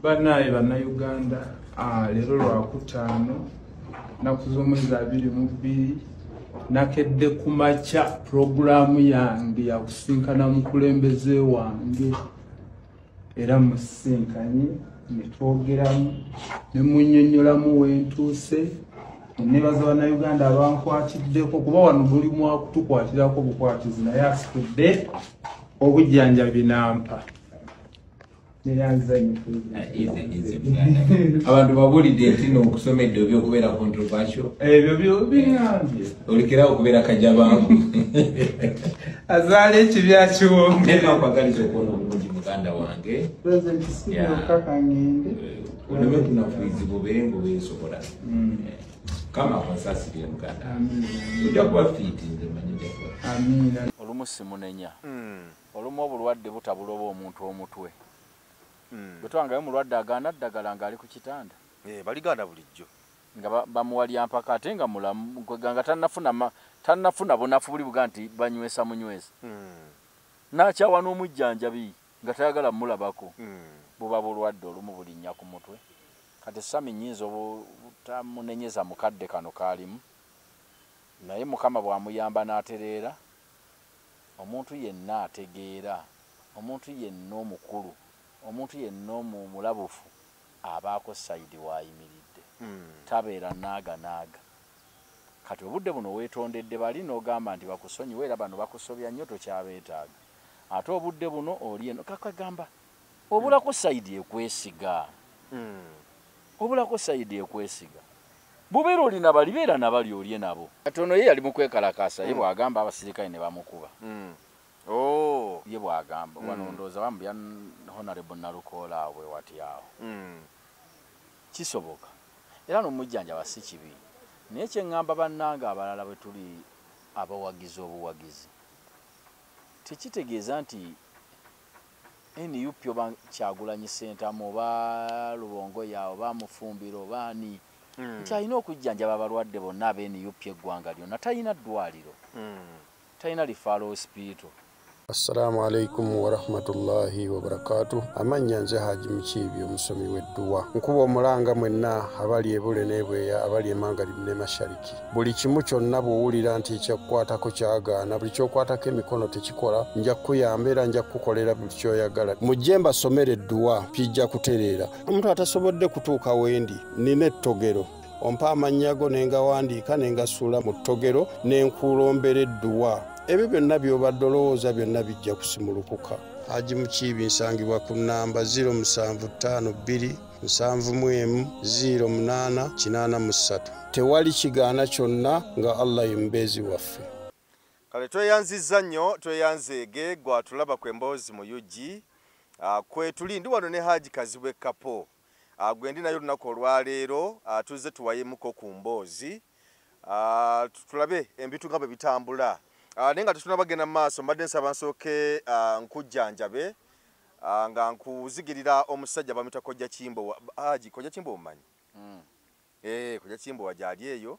Bannaye Bannayuganda, leero Lwakutaano, nnaku z'omwezi 22, nakedde ku makya pulogulaamu yange yakusinkana mukulembeze wange, era musisinkanye ne twogeramu ne munnyonnyolamu wentuuse. Nebaza Bannayuganda abankwatiddeko, kuba wano buli mwakutukwatirako bukwatizi, naye asitudde obujjanjabi nampa. Abantu babulidde nti n'okusomedde ebyokubeera controversial. Ebyo biŋambye. Olekerawo okubeera kajabangu. Azaala ekibi akiwongere. Naye nkwagaliza okuwona obulungi muganda wange. President sibyoka kangende. Oleme kunafuizibwa obeere ng'obeesobola. Kama akwasasirire muganda. Ojja kuba fiiti, nze mmanyi ojja kuba. Amiina. Olumu simunenya. Olumu obulwadde butabula oba omuntu omutwe. Bwe twangayo omulwadde agaana ddagala ng'ali ku kitanda. Baligaana bulijjo. Nga bamuwalya mpaka ate nga mulamu, nga tannafuna bunafu buli buga nti banywesa munywesa. N'akyawa n'omujjanjabi nga tayagala mmulabako. Buba bulwadde olumu bulinnya ku mutwe. Kati Sami nnyinza obutamunenyeza mukadde kano kaalimu. Naye Mukama bw'amuyamba n'atereera, omuntu yenna ategeera, omuntu yenna omukulu, omuntu yenna omulabufu abaako sayidi w'ayimiridde. Tabeera naaga naaga. Kati obudde buno weetondedde bali n'ogamba nti bakusonyiwe, era bano bakusobya nnyo tokyabeetaaga. Ate obudde buno oli eno kakagamba obulako sayidi ekwesiga. Obulako sayidi ekwesiga. Bubeera oli nabali, beera nabali olye nabo. Kati ono ye yali mu kwekalakaasa, ye bw'agamba abasirikale ne bamukuba. Ye bw'agamba wano ndowooza bamubya Honorable Nalukoola awo bwe wati awo. Kisoboka. Era n'omujjanjaba si kibi. Naye kye ŋŋamba bannange abalala bwe tuli abawagizi obuwagizi, tekitegeeza nti NUP oba Kyagulanyi Ssentamu oba Lubongoya oba Mufumbiro oba ani nti alina okujjanjaba abalwadde bonna aba NUP eggwanga lyonna. Talina ddwaliro, talina referral hospital. Assalamu alaikum warahmatullahi wabarakatuh. Amannya nze Haji Mukiibi, omusomi w'edduwa. Nkuba omulanga mwenna abali ebule n'ebweya, abali emangalibu ne mashariki. Buli kimu kyonna bw'owulira nti ekyakukwatako kyagaana, buli ky'okwatako emikono tekikola, nja kukuyamba era nja kukukolera buli ky'oyagala. Mujje mbasomere edduwa, kijja kutereera. Omuntu atasobodde kutuuka wendi, nnina ettogero. Ompa amannya go ne ngawandiika ne ngasuula mu ttogero ne nkulombera edduwa. Ebyo byonna by'obadde olowooza byonna bijja kusimulukuka. Haji Mukiibi nsangibwa ku nnamba 0752 71 08 83. Tewali kigaana kyonna nga Allah ye mubeezi waffe. Kale tweyanzizza nnyo, tweyanzeege gwatulaba ku Emboozi mu UG. Kwe tuli ndi wano ne Haji Kazibwe Kapo. Gwe ndi naye olunaku olwaleero, tuzze tuwayemuko ku mboozi. Tulabe ebintu nga bwe bitambula. Naye nga tetunnabagenda mu maaso, mbadde nsaba nsooke nkujjanjabe nga nkuzigirira omusajja bamuyita Kojja Kimbowa. Haji Kojja Kimbowa omumanyi? Kojja Kimbowa gy'ali eyo.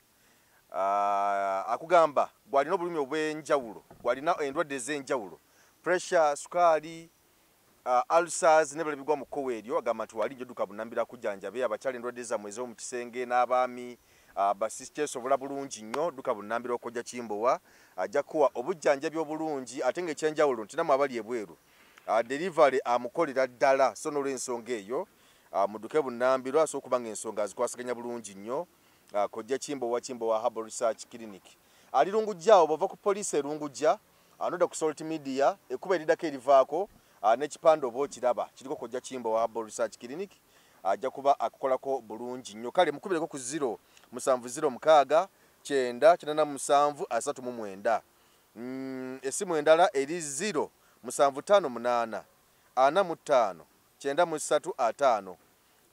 Akugamba gw'alina obulumi obw'enjawulo, gw'alina endwadde ez'enjawulo, pressure, sukaali, ulcers ne bigwa mu kkowe eryo, agamba nti wali njoduka bunambira kujjanjabe abakyala endwadde zammwe ez'omu kisenge n'abaami basikyesobola bulungi nnyo, dduka bunambira Kojja Kimbowa ajja kuwa obujjanjabi obulungi. Ate ng'ekyenjawulo nti nammwe abali ebweru delivery amukolera ddala, so n'olw'ensonga eyo mudduke bunambiro asobola okuba ng'ensonga azikwasaganya bulungi nnyo. Kojja Kimbowa, Kimbowa Herbal Research Clinic ali Lungujja awo, bw'ova ku poliisi e Lungujja anodda ku Salt Media, ekkubo eriddako erivaako n'ekipande oba okiraba kiriko Kojja Kimbowa Herbal Research Clinic, ajja kuba akukolako bulungi nnyo. Kale mukubireko ku 0 7 0 6 9 97 39. Essimu endala eri 0 7 5 8 45 93 50,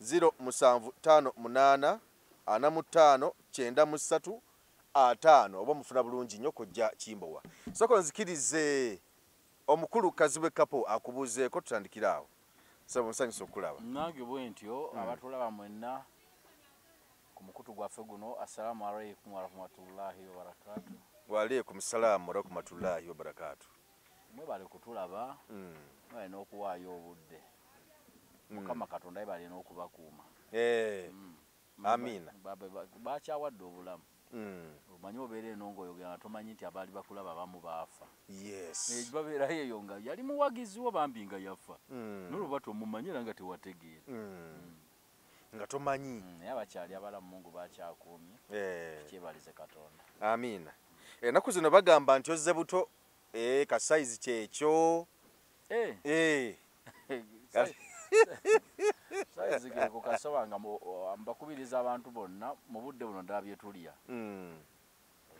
0 7 5 8 45 93 50, oba mufuna bulungi nnyo Kojja Kimbowa. Sooka nzikirize omukulu Kazibwe Kapo akubuuzeeko, tutandikire awo. Ssebo, nsanyusa okulaba. Nange bwe ntyo. Abatulaba mwenna ku mukutu gwaffe guno, assalamu alaikum warahmatullahi wabarakatu. Waalaikum salaamu warahmatullahi wabarakatu. Mwebale kutulaba, mwebale n'okuwaayo obudde. Mukama Katonda yebale n'okubakuuma. Amina. Bakyawadde obulamu. Omanyi obeera eno ng'oyogera tomanyi nti abaali bakulaba abamu baafa. Yes. Babeerayo eyo nga yali muwagizi wo bambi nga yafa. N'olwoba tomumanyi era nga tewategeera. Nga tomanyi. Naye abakyali abalamu Mungu bakyakuumye. Tukyebalize Katonda. Amina. Ennaku zino bagamba nti ozze buto ka size kyekyo. Size keko kasoba nga mbakubiriza abantu bonna mu budde buno ddala bye tulya.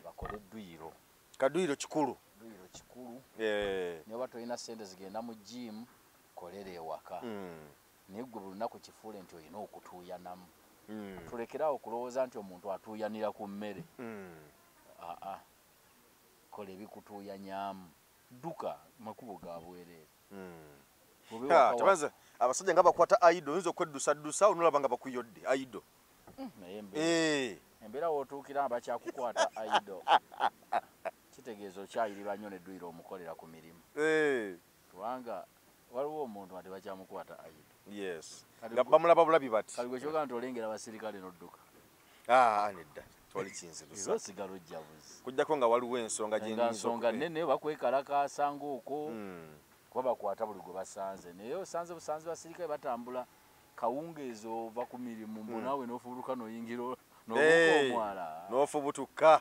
Bakole edduyiro. Kaduyiro kikulu. Dduyiro kikulu. Naye oba tolina ssente zigenda mu gym, kolera ewaka. Naye ggwe buli lunaku kifuule nti olina okutuuyanamu. Tulekerawo okulowooza nti omuntu atuuyanira ku mmere. Aa, kola ebikutuuyanyamu. Dduka makubo ga bwereere. Tabanza abasajja nga bakwata aido oyinza okweddusaddusa onolaba nga bakuyodde aido. Naye embeera w'otuukira abakyakukwata aido kitegeeza okyayiriba nnyo n'edduyiro omukolera ku mirimu. Kubanga waliwo omuntu nga tebakyamukwata aido. Yes. Nga bamulaba bulabi bati. Kali gwe kyogamba nti olengera abasirikale n'odduka. Nedda. Tewali kinzirusa. Era osigala ojjabuzi. Kujjako nga waliwo ensonga gye nnyinza ensonga nnene bakwekalakaasa ng'okwo. Kuba bakwata buli gwe basanze. Naye osanze busanzi basirikale batambula kawungeezi ova ku mirimu mbu naawe n'ofubutuka n'oyingira n'obuuka omwala. N'ofubutuka.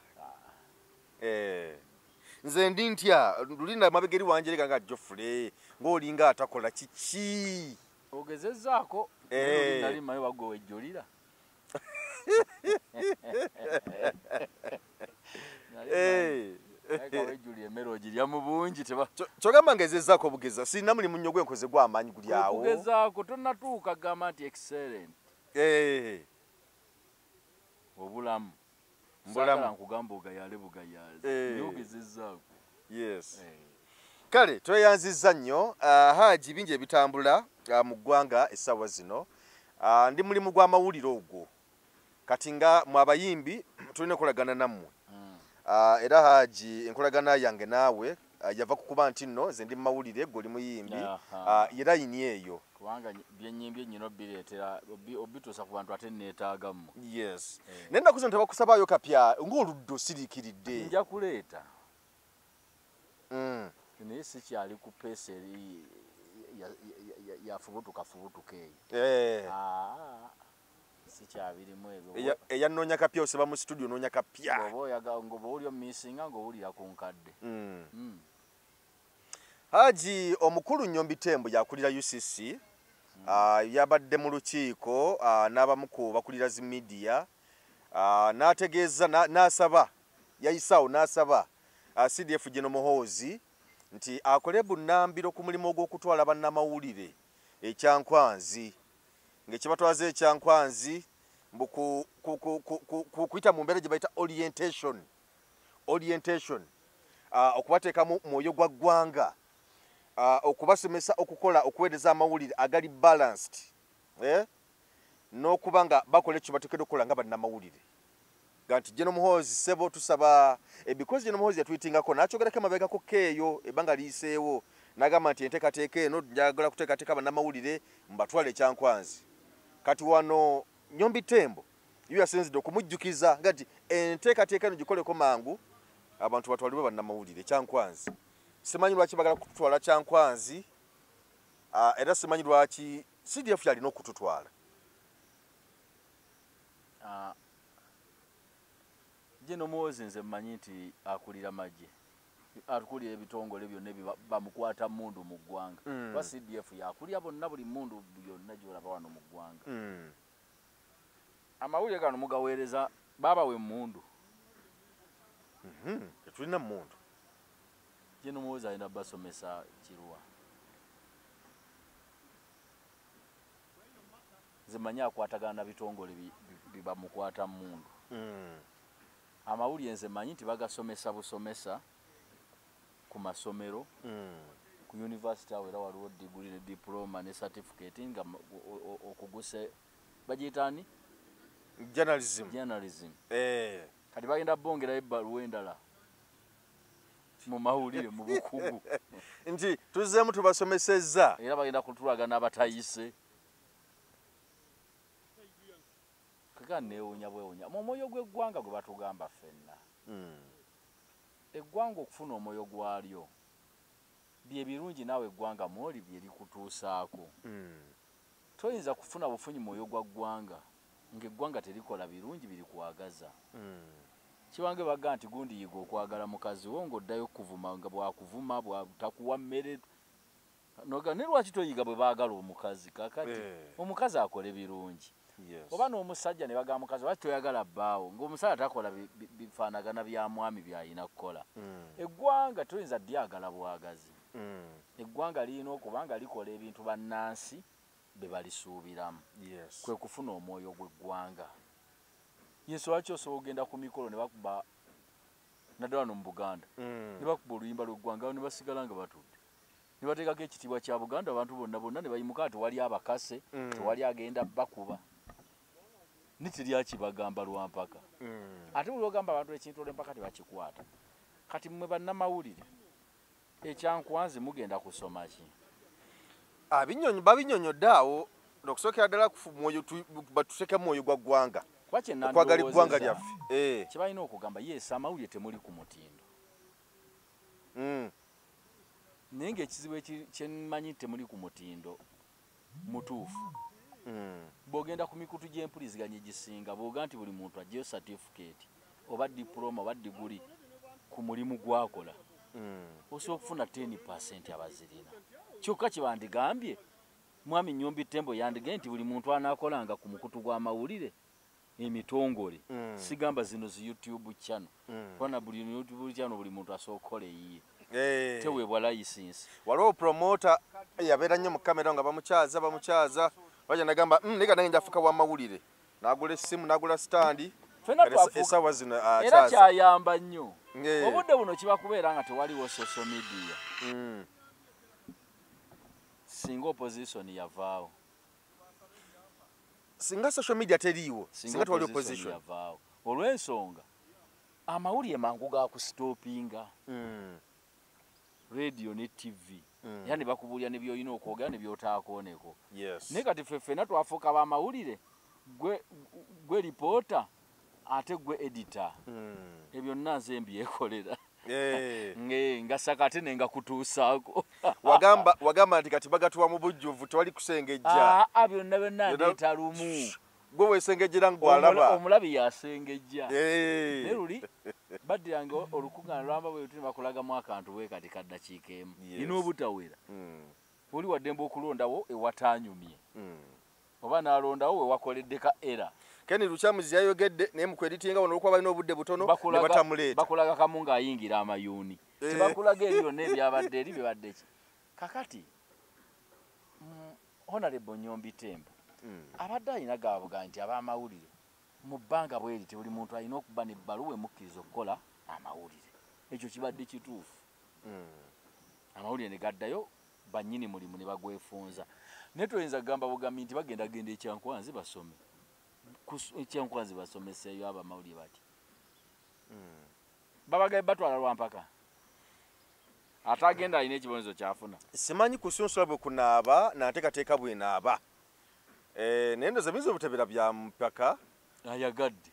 Nze ndi ntya luli mabega eri wanjerega nga Geoffrey ng'olinga atakola kiki. Ogezezzaako nali mmanyi oba gwe wejjulira. Emmere ogirya mu bungi kyogamba ngezezzaako obugeza sirina mulimu nnyo gwenkoze gw'amaanyi guli awo. Okugezaako tonnatuuka gamba nti excellent. Obulamu. Saagala nkugamba ogayaale bugayaazi. Naye ogezezzaako. Yes. Kale tweyanzizza nnyo Haji bingi ebitambula mu ggwanga essaawa zino. Ndi mulimu gw'amawulire ogwo. Kati nga mwe abayimbi tulina okolagana nammwe. Era Haji enkolagana yange naawe yava kukuba nti nno nze ndi mu mawulire gwe oli muyimbi. Ye layini eyo. Kubanga byenyimbye nnyina obireetera obituusa ku bantu ate neetaaga mmwe. Yes. Naye ennaku zino tebakusabaayo kapya ng'oludde osiriikiridde. Nja kuleeta. Naye sikyali ku peesa eri yafubutuka fubutuka eyo. Sikyabirimu ebyo. Eyannoonya kapya oseba mu studio onoonya kapya. Bw'oba oyagala ng'oba oli omiisinga ng'owulira ku nkadde. Haji omukulu Nyombi Tembo yakulira UCC. Yabadde mu lukiiko n'abamu ku bakulira zi media n'ategeeza n'asaba yayisaawo n'asaba CDF General Muhoozi nti akole bunnambiro ku mulimu ogw'okutwala bannamawulire ekyankwanzi ng'ekibatwaza ekyankwanzi mbu kuyita mu mbeera gye bayita orientation okubateekamu mwoyo gwa ggwanga okubasomesa okukola okuweereza amawulire agali balanced n'okuba nga bakola ekyo bateekeddwa okukola nga bannamawulire. Nti General Muhoozi ssebo tusaba because General Muhoozi yatwitingako n'akyogerako emabegako keeyo ebbanga liyiseewo n'agamba nti enteekateeka eno njagala kuteekateeka bannamawulire mbatwale ekyankwanzi. Kati wano Nyombi Tembo yo yasinzidde okumujjukiza nga nti enteekateeka eno gikoleko mangu abantu batwalibwe bannamawulire ekyankwanzi. Simanyi lwaki bagala kututwala kyankwanzi era simanyi lwaki CDF yalina okututwala. General Muhoozi nze mmanyi nti akulira magye, akulira ebitongole byonna bamukwata mmundu mu ggwanga. Kuba CDF yakulira bonna buli mmundu yonna gy'olaba wano mu ggwanga. Amawulire gano mugaweereza baabawa emmundu. Tetulina mmundu. General Muhoozi alina basomesa kiruwa. Nze mmanyi akwatagana na bitongole bibamukwata mmundu. Amawulire nze mmanyi nti bagasomesa busomesa ku masomero, ku university awo era waliwo degree ne diploma ne certificate nga okuguse bagiyita ani? Journalism. Journalism. Kati bagenda bongerayo ebbaluwa endala mu mawulire mu bukugu. Nti tuzzeemu tubasomesezza. Era bagenda kutulaga n'abatayise. Kaka neewuunya bwewuunya mu omwoyo gw'eggwanga gwe batugamba ffenna. Eggwanga okufuna omwoyo gwalyo bye birungi naawe eggwanga mwoli bye likutuusaako. Toyinza kufuna bufunyi mwoyo gwa ggwanga ng'eggwanga terikola birungi biri kwagaza. Kiwange baga nti gundi yiga okwagala mukazi wo ng'oddayo kuvuma nga bwakuvuma bwatakuwa mmere noga ne lwaki toyiga bwe baagala omukazi kakati omukazi akole birungi. Oba n'omusajja ne bagamba mukazi lwaki toyagala bbaawo ng'omusajja takola bifaanagana bya mwami by'alina kukola. Eggwanga toyinza lyagala bwagazi. Eggwanga lirina okuba nga likola ebintu bannansi be balisuubiramu. Kwe kufuna omwoyo gw'eggwanga. Yesu lwaki osobola okugenda ku mikolo ne bakuba naddala wano mu Buganda ne bakuba oluyimba lw'eggwanga ne basigala nga batudde ne bateekako ekitiibwa kya Buganda abantu bonna bonna ne bayimuka tewali abakase tewali agenda bakuba ne teryakibagamba lwa mpaka. Ate buli ogamba abantu ekintu olw'empaka tebakikwata. Kati mmwe bannamawulire ekyankwanzi mugenda kusoma ki? Babinyonnyodde awo okusookera ddala batuteekemu mwoyo gwa ggwanga okwagala eggwanga lyaffe. Kye balina okugamba yes amawulire temuli ku mutindo. Naye ng'ekizibu kye mmanyi temuli ku mutindo mutuufu. Bw'ogenda ku mikutu gy'empuliziganya egisinga bw'oga nti buli muntu aggyeyo certificate oba diploma oba diguli ku mulimu gw'akola osobola okufuna 10% abazirina. Kyokka kye bandigambye mwami Nyombi Tembo yandigambye nti buli muntu anaakolanga ku mukutu gw'amawulire emitongole sigamba zino zi YouTube channel kubanga buli YouTube channel buli muntu asobola okukola eyiye teweebwa license. Waliwo promoter yabeera nnyo mu kamera nga bamukyaza baja nagamba naye nange njafuka wa mawulire n'agula essimu n'agula standi essaawa zino era kyayamba nnyo. Obudde buno kiba kubeera nga tewaliwo social media. Singa opposition yavaawo. Singa social media teriiwo singa tewali opposition yavaawo. Olw'ensonga amawulire mangu ga kusitopinga. Radio ne TV. Era ne bakubuulira ne by'olina okwogera ne by'otaakooneko. Naye kati ffe ffenna twafuuka b'amawulire gwe reporter ate gwe editor. Ebyo byonna nze mbyekolera. Nga saka ate ne ngakutuusaako. Wagamba nti kati bagatuwa mu bujjuvu tewali kusengejja. Byonna byonna ndeeta lumu. Gwe weesengejjera ng'walaba. Omulabi yasengejja. Naye luli baddiranga olukuŋŋaana lwamba bwe luti ne bakulagamu akantu bwe kati ka ddakiika emu. Nina obutawera. Oli waddembe okulondawo ewataanyumye. Oba n'alondawo we wakoledde ka era. Ken Lukyamuzi yayogedde naye mu kweditinga wano olw'okuba balina obudde butono ne batamuleeta. Bakulaga kamu ng'ayingira amayuuni. Tebakulaga eri byonna ebyabadde eri bibadde ki. Kakati Honorable Nyombi Tembo abadde alina gaabuga nti ab'amawulire mu bbanga bwe riti buli muntu alina okuba n'ebbaluwa emukkiriza okukola amawulire. Ekyo kibadde kituufu. Amawulire ne gaddayo bannyini mulimu ne bagwefunza. Naye toyinza kugamba bugambi nti bagenda genda ekyankwanzi basome. Ekyankwanzi basomeseeyo abamawulire bati. Babagaye batwala lwa mpaka. Ate agenda alina ekibonerezo ky'afuna. Simanyi kusunsula bwe kunaaba n'anteekateeka bw'enaaba. Naye ndowooza biyinza obutabera bya mpaka. Ayagadde.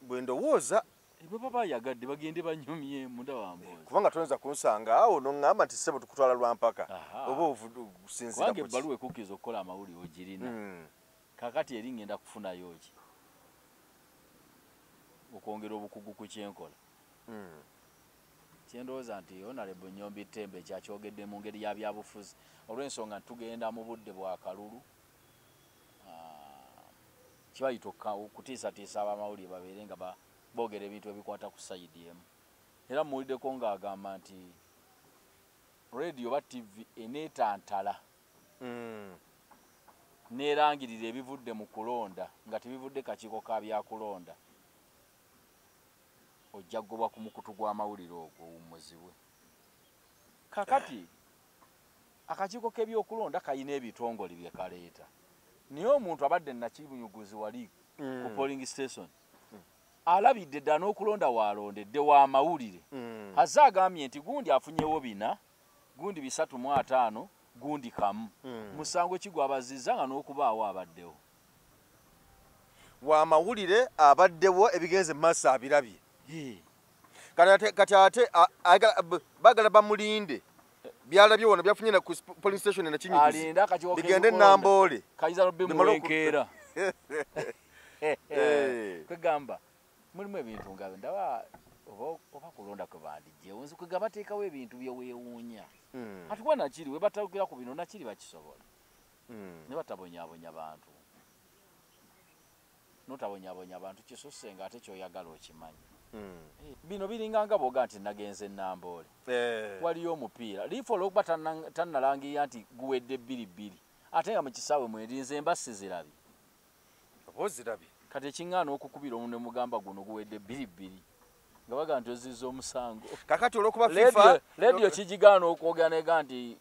Bwe ndowooza. Bwe baba ayagadde bagende banyumye munda wa mboozi. Kubanga toyinza kunsanga awo n'oŋŋamba nti ssebo tukutwala lwa mpaka. Oba okusinziira ku ki? Kubanga ebbaluwa ekukkiriza okukola amawulire ogirina. Kaakati eri ŋŋenda kufunayo ki? Okwongera obukugu ku kyenkola. Kyendowooza nti Honorable Nyombi Tembo ekyakyogedde mu ngeri ya byabufuzi olw'ensonga tugenda mu budde bwa kalulu. Kibayita okutiisatiisa abamawulire babeere nga boogera ebintu ebikwata ku sayidi emu. Era muwuliddeko ng'agamba nti radio oba TV eneetantala n'erangirira ebivudde mu kulonda nga tebivudde kakiiko ka byakulonda ojja kugobwa ku mukutu gw'amawulire ogwo owummuzibwe. Kakati akakiiko k'ebyokulonda kalina ebitongole bye kaleeta. Naye omuntu abadde nakibunyuguzi wali ku polling station alabidde ddala n'okulonda w'alondedde w'amawulire. Azze agambye nti gundi afunyewo 4, gundi 350, gundi 1. Musango ki gw'abazizza nga n'okubaawo abaddewo? Wa mawulire abaddewo ebigenze mu maaso abirabye. Kati ate baagala bamulinde byalabye wano byafunye na ku police station na Kinyuguzi bigende Namboole kayinza nobimuwenkeera. Kwegamba mulimu ebintu nga ndaba oba kulonda kwe bandijjewo nze kwegamba bateekawo ebintu byeweewuunya. Ate kuba nakiri we batalukira ku bino nakiri bakisobola. Ne batabonyaabonya bantu. Notabonyaabonya abantu kisusse nga ate ky'oyagala okimanyi. Bino biringa nga bw'oga nti nagenze Namboole. Waliyo omupiira. Liifa olw'okuba tannalangirira nti guwedde 2-2. Ate nga mu kisaawe mwerinze mba sizirabye. Oba ozirabye. Kati ekiŋŋaana okukubira omuntu ne mugamba guno guwedde 2-2. Nga bagamba nti ozizza omusango. Kakati olw'okuba FIFA leediyo kigigaana okwogera nega nti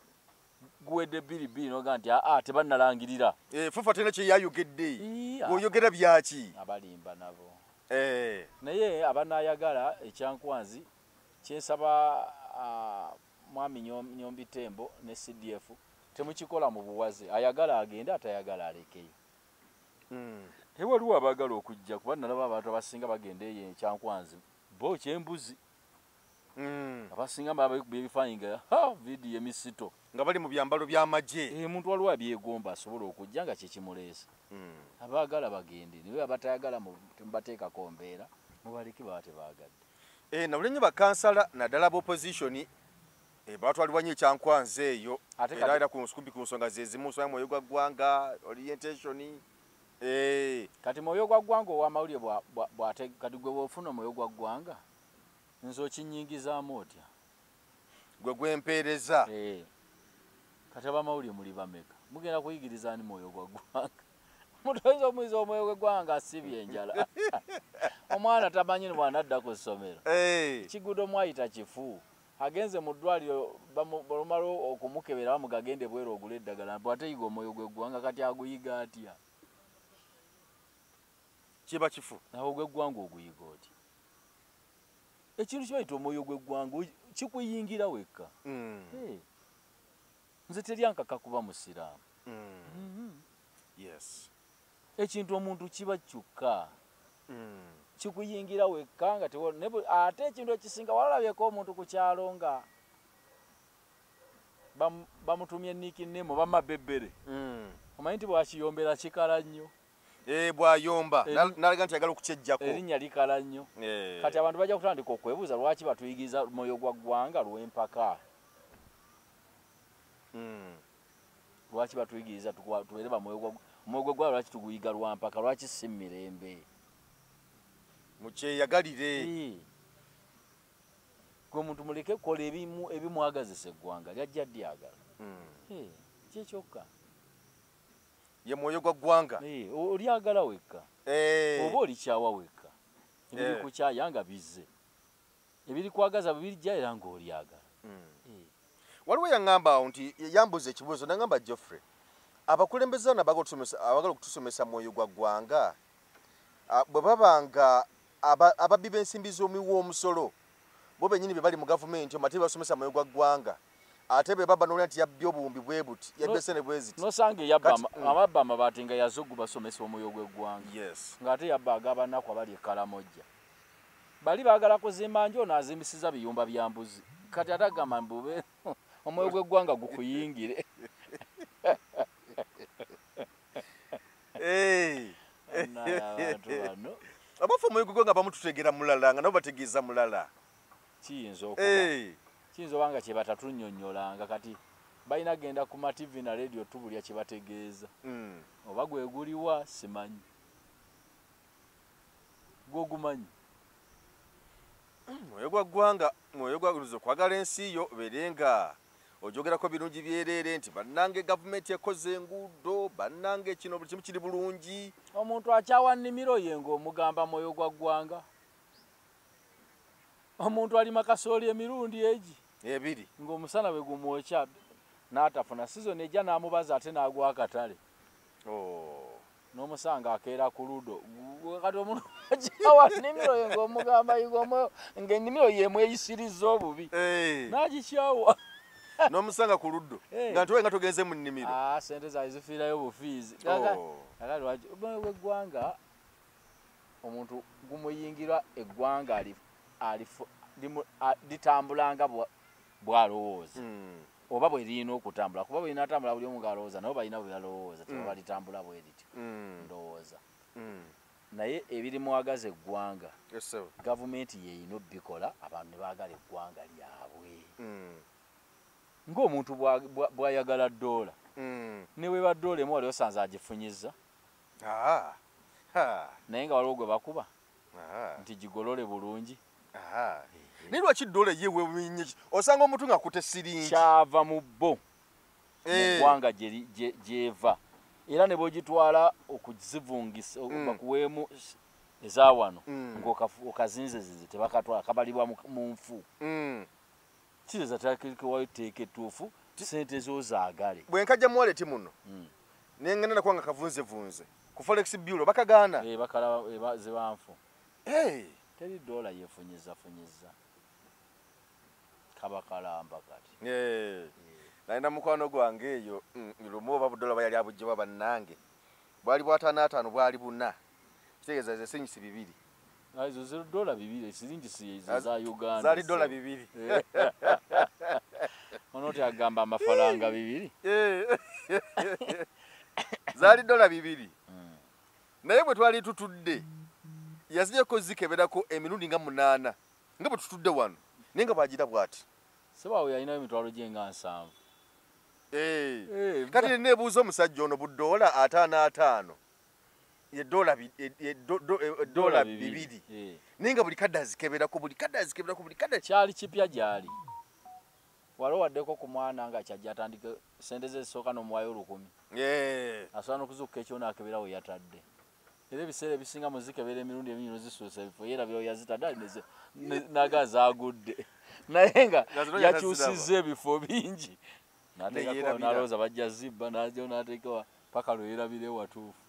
guwedde 2-2 n'oga nti aa tebannalangirira. FIFA terina kye yayogedde. Bw'oyogera byaki? Abalimba nabo. Naye abanaayagala ekyankwanzi kyensaba mwami Nyombi Tembo ne CDF temukikola mu buwaze. Ayagala agende, atayagala alekeyo. Waliwo abaagala okujja kuba nalaba abantu abasinga bagenda eyo ekyankwanzi bo kyembuzi. Abasinga babakubye ebifaananyi nga vidiyo emisito nga bali mu byambalo by'amagye. Omuntu waliwo abyegomba asobola okujja nga kye kimuleese. Abaagala bagende, naye abatayagala temubateekako mbeera, mubaleke baba tebaagadde. Nawulira nnyo bakansala naddala ab'opposition batwalibwa nnyo ekyankwanzi eyo era ku nsukumbi ku nsonga ze zimu, nsonga mwoyo gwa ggwanga, orientation. Kati mwoyo gwa ggwanga ow'amawulire kati gwe bw'ofuna omwoyo gwa ggwanga nze okinnyingizaamu otya? Gwe gwempeereza. Kati abamawulire muli bameka? Mugenda kuyigiriza ani mwoyo gwa ggwanga? Omuntu oyinza omuyiza omwoyo gw'eggwanga asibye enjala. Omwana tamanyi bw'anadda ku ssomero. Ekiguudo mwayita kifu. Agenze mu ddwaliro balumala okumukebera bamugagende bweru ogule eddagala bw'ateyiga omwoyo gw'eggwanga kati aguyiga atya? Kiba kifu. Nawe ogw'eggwanga oguyiga otya? Ekintu kibayita omwoyo gw'eggwanga kikuyingira wekka. Nze teryankaka kuba musiraamu. Yes. Ekintu omuntu kiba kyokka. Kikuyingira wekka nga ate ekintu ekisinga walabyeko omuntu ku kyalo nga bamutumye nickname bamabebbere. Omanyi nti bw'akiyombera kikala nnyo. Bw'ayomba n'alaga nti ayagala okukyeggyako. Erinnya likala nnyo. Kati abantu bajja kutandika okwebuuza lwaki batuyigiriza mwoyo gwa ggwanga lw'empaka. Lwaki batuyigiriza tubeere bamwoyo gwa ggwanga lwaki tuguyiga lwa mpaka lwaki si mirembe? Mukyeyagalire. Gwe omuntu muleke kola ebimwagazisa eggwanga lyajja ddyagala. Kyekyokka. Ye mwoyo gwa ggwanga. Olyagala wekka. Oba olikyawa wekka. Ebiri kukyaya nga bizze. Ebiri kwagaza birijja era ng'olyagala. Waliwo yaŋŋamba awo nti yambuuza ekibuuzo n'aŋŋamba Geoffrey, abakulembeze bano abaagala okutusomesa mwoyo gwa ggwanga bwe baba nga ababbi b'ensimbi z'omuwi w'omusolo bo bennyini be bali mu gavumenti omwo ate basomesa mwoyo gwa ggwanga ate bwe baba n'olya nti yabbye obuwumbi bwe buti yabbye ssente bwe ziti. Nosanga ababba amabaati nga yaze ogubasomesa omwoyo gw'eggwanga. Ng'ate yabba ag'abanaku abali e Kalamojja. Bali baagala kuzimba nju ono azimbisiza biyumba bya mbuzi. Kati ate agamba mbu omwoyo gw'eggwanga gukuyingire. Abantu bano. Abafu omwoyo gw'eggwanga bamututegeera mulala nga nabo bategeeza mulala. Kiyinza okuba. Kiyinza oba nga kye batatunnyonnyolanga kati balina genda ku ma TV na radio tubulya kye bategeeza. Oba gwe guliwa simanyi. Gw'ogumanyi. Mwoyo gwa ggwanga, mwoyo gwa gulizo kwagala ensi yo obeere nga ojogerako birungi byereere nti bannange gavumenti ekoze enguudo, bannange kino buli kimu kiri bulungi. Omuntu akyawa nnimiro ye ng'omugamba mwoyo gwa ggwanga. Omuntu alima kasooli emirundi egi ebiri ng'omusana bwe gumwokya n'atafuna sizoni ejja n'amubaza ate n'agwa akatale. N'omusanga akeera ku ludo. Kati omuntu akyawa nnimiro ye ng'omugamba yiga omwoyo ng'ennimiro ye emweyisiriza obubi. N'agikyawa. N'omusanga ku luddo nga nti nga togenze mu nnimiro. Ssente zaabwe zifiirayo bufiizi. Kakati lwaki omwoyo gw'eggwanga Omuntu gumuyingira eggwanga litambula nga bw'alowooza. Oba bwe lirina okutambula, kuba bwe linatambula buli omu ng'alowooza, nabo balina bwe balowooza, tebaba litambula bwe lityo. Ndowooza. Naye ebirimwagaza eggwanga, gavumenti yeeyina obbikola, abantu ne baagala eggwanga lyabwe. Ng'omuntu bw'ayagala ddoola, ne bweba ddoola emu wali osanze agifunyizza. Naye nga waliwo gwe bakuba nti gigolole bulungi. Naye lwaki ddoola ye weewuunye osanga omuntu ng'akutte siringi? Kyava mu bo, mu ggwanga gyeva. Era ne bw'ogitwala okuzivungisa, bakuweemu eza wano, ng'okazinzezinze tebakatwala, kabalibwa mu nfu. Kitegeeza tewayo etteeka ettuufu, ssente zo zaagale. Bwe nkajja mu wallet muno, ne ngenda nako nga kavunzevunze ku forex bureau bakagaana. Bakalaba ziba nfu. Teri ddoola yeefunyizafunyiza, kaba kalamba kati. Nalina mukwano gwange eyo, lumu oba budoola bayali abuggyebwa bannange, bwali bwataano ataano, bwali buna, kitegeeza ze siringisi 2. Ezo ziri ddoola 2, siringisi ezo za Uganda. Zaali ddoola 2. Ono ti agamba amafaranga 2. Zaali ddoola 2. Naye bwe twali tutudde, yazijjako zikeberako emirundi nga 8, nga bwe tutudde wano, naye nga bw'agira bw'ati. Sebaawo yalinayo emitwalo gye nga 70. Kati neebuuza omusajja ono, buddoola ataano ataano ye ddoola 2, naye nga buli kadde azikeberako, buli kadde azikeberako, buli kadde. Kyali kipya gy'ali. Wali owaddeko ku mwana nga kyajja atandika sente ze ezisooka n'omuwaayo 1000? Asobola n'okuzuukuka ekiro n'akebera we yatadde. Era ebiseera ebisinga muzikebera emirundi emingi n'ozisuusa ebifo, yeerabira we yazitadde, ali naga zaagudde. Naye nga yakyusizza ebifo bingi. N'ateekako n'alowooza bajja zibba, n'ajjayo n'ateekawa paka lwe yeerabira ewatuufu.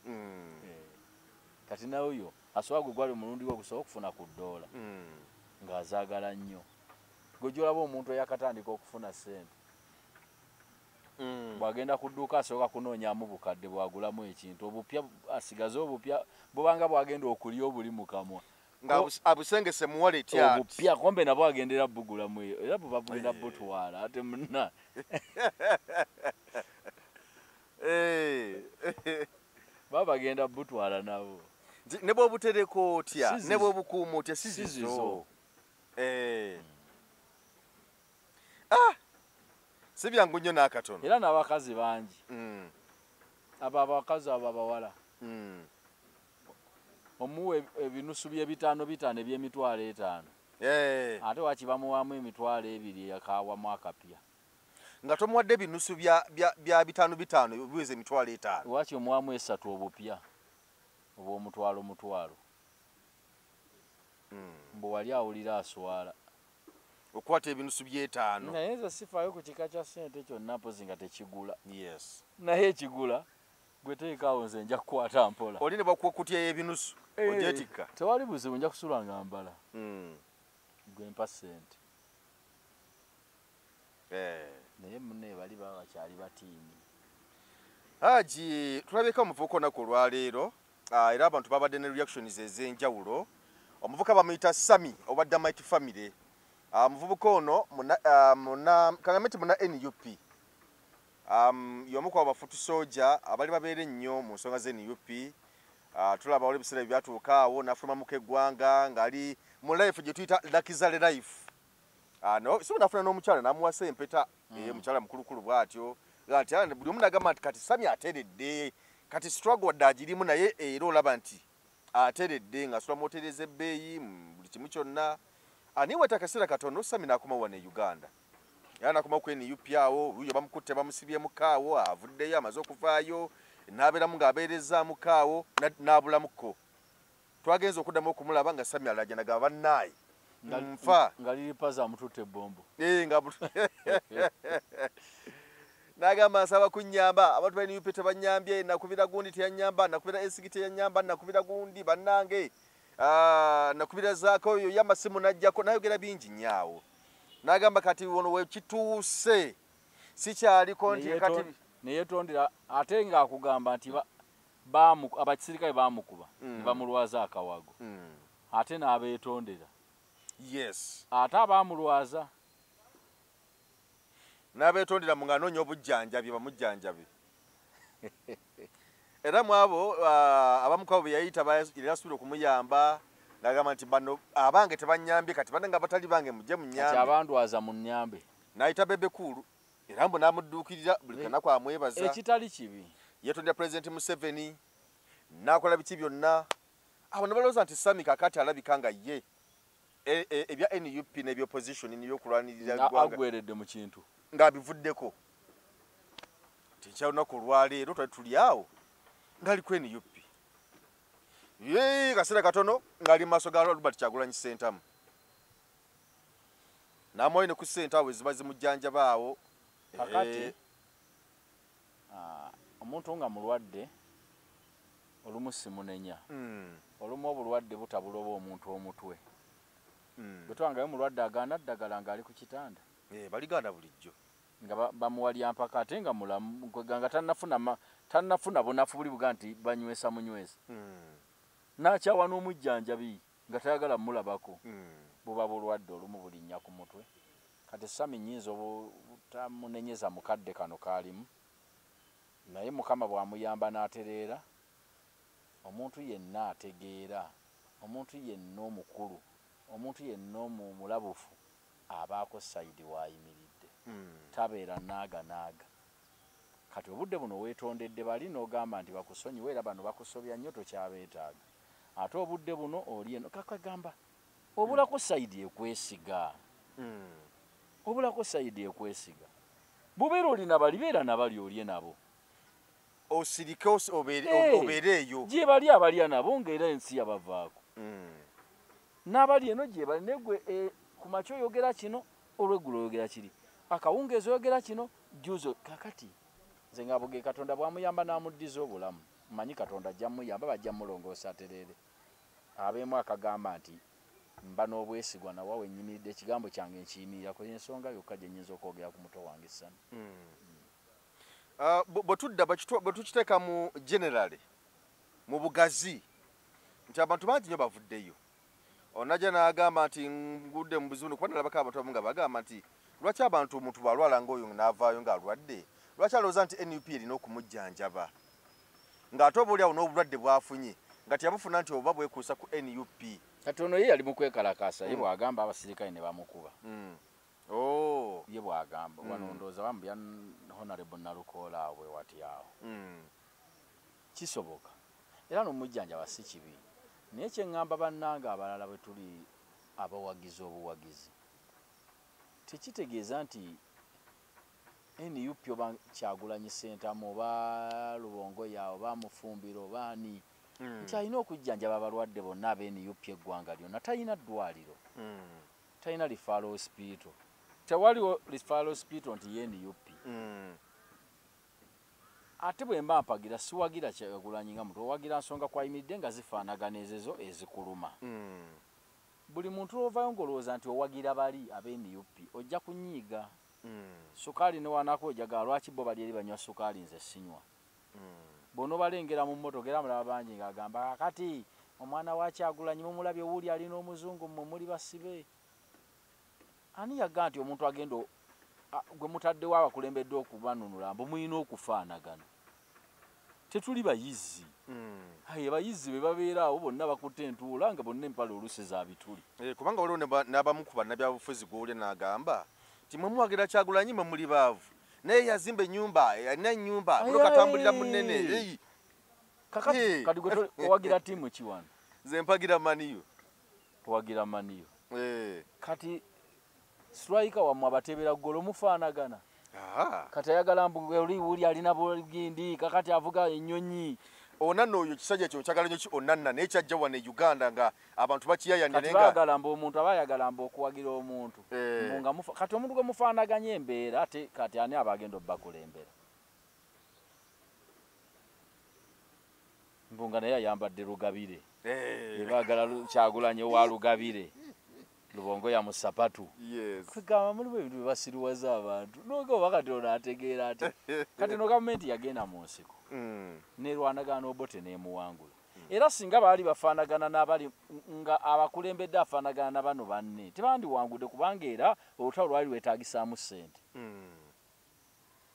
Kati naye oyo asobola gwe gwali omulundi gwe ogusobola okufuna ku ddoola, ng'azaagala nnyo. Gwe gy'olaba omuntu eyakatandika okufuna ssente, bw'agenda ku dduuka asooka kunoonyamu bukadde bw'agulamu ekintu, obupya asigaze obupya bubanga bw'agenda okulya obuli mu kamwa. Nga abusengese mu wallet ati. Obupya kombe nabwo agendera bugulamu eyo, era buba bugenda butwala ate munna. Baba bagenda butwala nabo. Ne bw'obutereka otya, ne bw'obukuuma otya, si zizo. Si byangu nnyo n'akatono. Era n'abakazi bangi. Abo abakazi abo abawala. Omuwa ebinusu by'ebitaano bitaano eby'emitwalo 5. Ate waaki bamuwaamu emitwalo 2 akaawamu akapya. Nga tomuwadde ebinusu bya bitaano bitaano biweza emitwalo 5. Waaki omuwaamu 3 obupya obw'omutwalo mutwalo. Mbu wali awulira aswala. Okwata ebinusu by'etaano. Naye nze sifaayo ku kika kya ssente kyonna mpozi nga tekigula. Naye ekigula gwe teekaawo, nze nja kukwata mpola. Oli ne bakuwa kutya ebinusu ogyetikka. Tewali buzibu, nja kusula nga mbala. Gwe mpa ssente. Naye munne bali baba bakyali batiini. Haji, tulabyeko omuvubuka olunaku olwaleero, era abantu babadde ne reactions ez'enjawulo. Omuvubuka bamuyita Sami owa Damite Family. Omuvubuka ono kagambe nti muna NUP. Y'omu ku bafutu soja abali babeera ennyo mu nsonga za NUP. Tulaba waliwo ebiseera ebyatuuka awo n'afulumamuko eggwanga ng'ali mu life gye tuyita luxury life. No, si n'afuna n'omukyala n'amuwasa empeta, omukyala mukulukulu bw'atyo. Ati buli omu n'agamba nti kati Sami ateredde, kati struggle wadde agirimu naye era olaba nti ateredde ng'asula mu hoteri ez'ebbeeyi buli kimu kyonna. Naye weta akaseera katono Sami n'akomawo wano e Uganda. Era n'akomawo ku NUP awo, oluuyi bamukutte bamusibyemu kaawo, avuddeyo amaze okuvaayo, n'abeeramu ng'abeerezaamu kaawo, n'abulamuko. Twagenze okuddamu okumulaba nga Sami alajana ga bannaaye. Nfa. Nga liri paza amututte ebbombo. Nga n'agamba nsaba kunnyamba, abantu ba NUP tebanyambye, nakubira gundi teyannyamba, nakubira SG teyannyamba, nakubira gundi bannange. Nakubira zaako oyo y'amasimu n'ajjako, n'ayogera bingi nnyo awo. N'agamba kati ono we kituuse, sikyaliko nti kati ne yeetondera ate ng'akugamba nti Abasirikale baamukuba ne bamulwaza akawago. Ate n'abeetondera. Yes. Ate abaamulwaza n'abeetondera mu ng'anoonya obujjanjabi bamujjanjabi. Era mu abo abamu ku abo be yayita yali asuubira okumuyamba n'agamba nti bano abange tebannyambye, kati bannange abatali bange mujje munnyambe. Kati abandwaza munnyambe. N'ayita Bebe Cool era mbu n'amudduukirira buli kanaku amwebaza. Ekitali kibi. Yeetondera Pulezidenti Museveni n'akola biki byonna. Abo ne balowooza nti Sammy kaakati alabika nga ye ebya NUP n'ebyopposition n'ebyokulwanirira eggwanga aggweredde mu kintu ng'abivuddeko. Nti eky'olunaku olwaleero twali tuli awo ng'ali ku NUP. Ye kaseera katono ng'ali mu maaso ga Robert Kyagulanyi Ssentamu. N'amuwayo ne ku ssente awo eziba zimujjanjaba awo. Kakati omuntu nga mulwadde olumu simunenya. Olumu obulwadde butabula oba omuntu omutwe. Bwe twangayo mulwadde agaana ddagala ng'ali ku kitanda. Baligaana bulijjo. Nga bamuwalya mpaka ate nga mulamu, nga tannafuna bunafu buli buga nti banywesa munywesa. N'akyawa n'omujjanjabi nga tayagala mulabako. Buba bulwadde olumu bulinnya ku mutwe. Kati Sammy nnyinza obutamunenyeza mu kadde kano kaalimu. Naye Mukama bw'amuyamba n'atereera, omuntu yenna ategeera, omuntu yenna omukulu, omuntu yenna omulabufu abaako sayidi w'ayimiridde. Tabeera naaga naaga. Kati obudde buno weetondedde bali n'ogamba nti bakusonyiwe era bano bakusobya nnyo tokyabeetaaga. Ate obudde buno oli eno kakagamba obulako sayidi ekwesiga. Obulako sayidi ekwesiga. Bubeera oli nabali, beera nabali olye nabo. Osirike obeere eyo. Gye bali abalya nabo ng'era ensi yabavaako. N'abali eno gye bali naye gwe ku makya oyogera kino, olweggulo oyogera kiri. Akawungeezi oyogera kino, jjuuzi kakati. Nze nga buge Katonda bw'amuyamba n'amuddiza obulamu. Mmanyi Katonda ajja mmuyamba, bajja mmulongoosa atereere. Abeemu akagamba nti mba n'obwesigwa nawa we nnyimiridde ekigambo kyange nkiyimirirako, ensonga yokka gye nnyinza okwogera ku muto wange Sammy. Bwe tudda bwe tukiteeka mu generale mu bugazi nti abantu bangi nnyo bavuddeyo. Onajja n'agamba nti ngudde mu buzibu kuba nalabako abantu abamu nga bagamba nti lwaki abantu omuntu bw'alwala ng'oyo n'avaayo ng'alwadde, lwaki alowooza nti NUP erina okumujjanjaba ng'ate oba oliawo n'obulwadde bw'afunye nga teyabufuna nti oba bwekuusa ku NUP. Kati ono ye yali mu kwekalakaasa, ye bw'agamba abasirikale ne bamukuba. Ye bw'agamba wano ndowooza bamubya Honorable Nalukoola awo bwe wati awo. Kisoboka era n'omujjanjaba si kibi. Naye kye ŋŋamba bannange abalala bwe tuli abawagizi obuwagizi, tekitegeeza nti NUP oba Kyagulanyi Ssentamu oba Lubongoya oba Mufumbiro oba ani nti alina okujjanjaba abalwadde bonna aba NUP eggwanga lyonna. Talina ddwaliro, talina referral hospital, tewaliwo referral hospital nti ye NUP. Ate bwe mba mpagira siwagira Kyagulanyi nga muntu, owagira nsonga kwayimiridde nga zifaanagana ezezo ezikuluma. Buli muntu ovayo ng'olowooza nti owagira bali aba NUP ojja kunyiiga. Sukaali ne wanaako ojaga lwaki bo bali eri banywa sukaali nze sinywa. Bw'onoobalengera mu mmotoka era mulaba bangi ng'agamba kakati omwana wa Kyagulanyi mumulabye wuuli alina omuzungu mmwe muli basibe. Ani yaga nti omuntu agenda gwe mutaddewo abakulembedde okubanunula mbu mulina okufaanagana? Tetuli bayizi. Aye bayizi be babeera awo bonna bakutte entuula nga bonna empale oluusi za bituli. Kubanga waliwo n'abamu ku bannabyabufuzi gw'olya n'agamba nti mwe muwagira Kyagulanyi mwe muli baavu, naye yazimba ennyumba, alina ennyumba, mmotoka atambulira mu nnene. Kakati kati gwe owagira ttiimu ki wano? Nze mpagira Maniyo. Owagira Maniyo. Kati striker wammwe abateebera ggolo mufaanagana. Kati ayagala mbu oli wuli alina bugindi, kakati avuga ennyonyi. Onanna oyo kisajja ekyo nkyagala nnyo ki Onanna, naye kyajja wano e Uganda nga abantu bakiyayanira Kati baagala mbu omuntu aba ayagala mbu okuwagira omuntu. Mbu nga kati omuntu gwe mufaanaganya embeera ate kati ani aba agenda obbakulembera? Mbu nga naye ayambadde Lugabire. Baagala Kyagulanyi owa Lugabire. Lubongoya mu sapatu. Yes. Kugamba mulimu ebintu bibasiruwaza abantu. N'oga wakati ono ategeera ati. Kati no gavumenti yagenda mu nsiko. Nerwanagana Obote n'emuwangula. Era singa baali bafaanagana n'abali nga abakulembedde afaanagana na bano banne tebandiwangudde kubanga era olutalo lwali lwetaagisaamu ssente.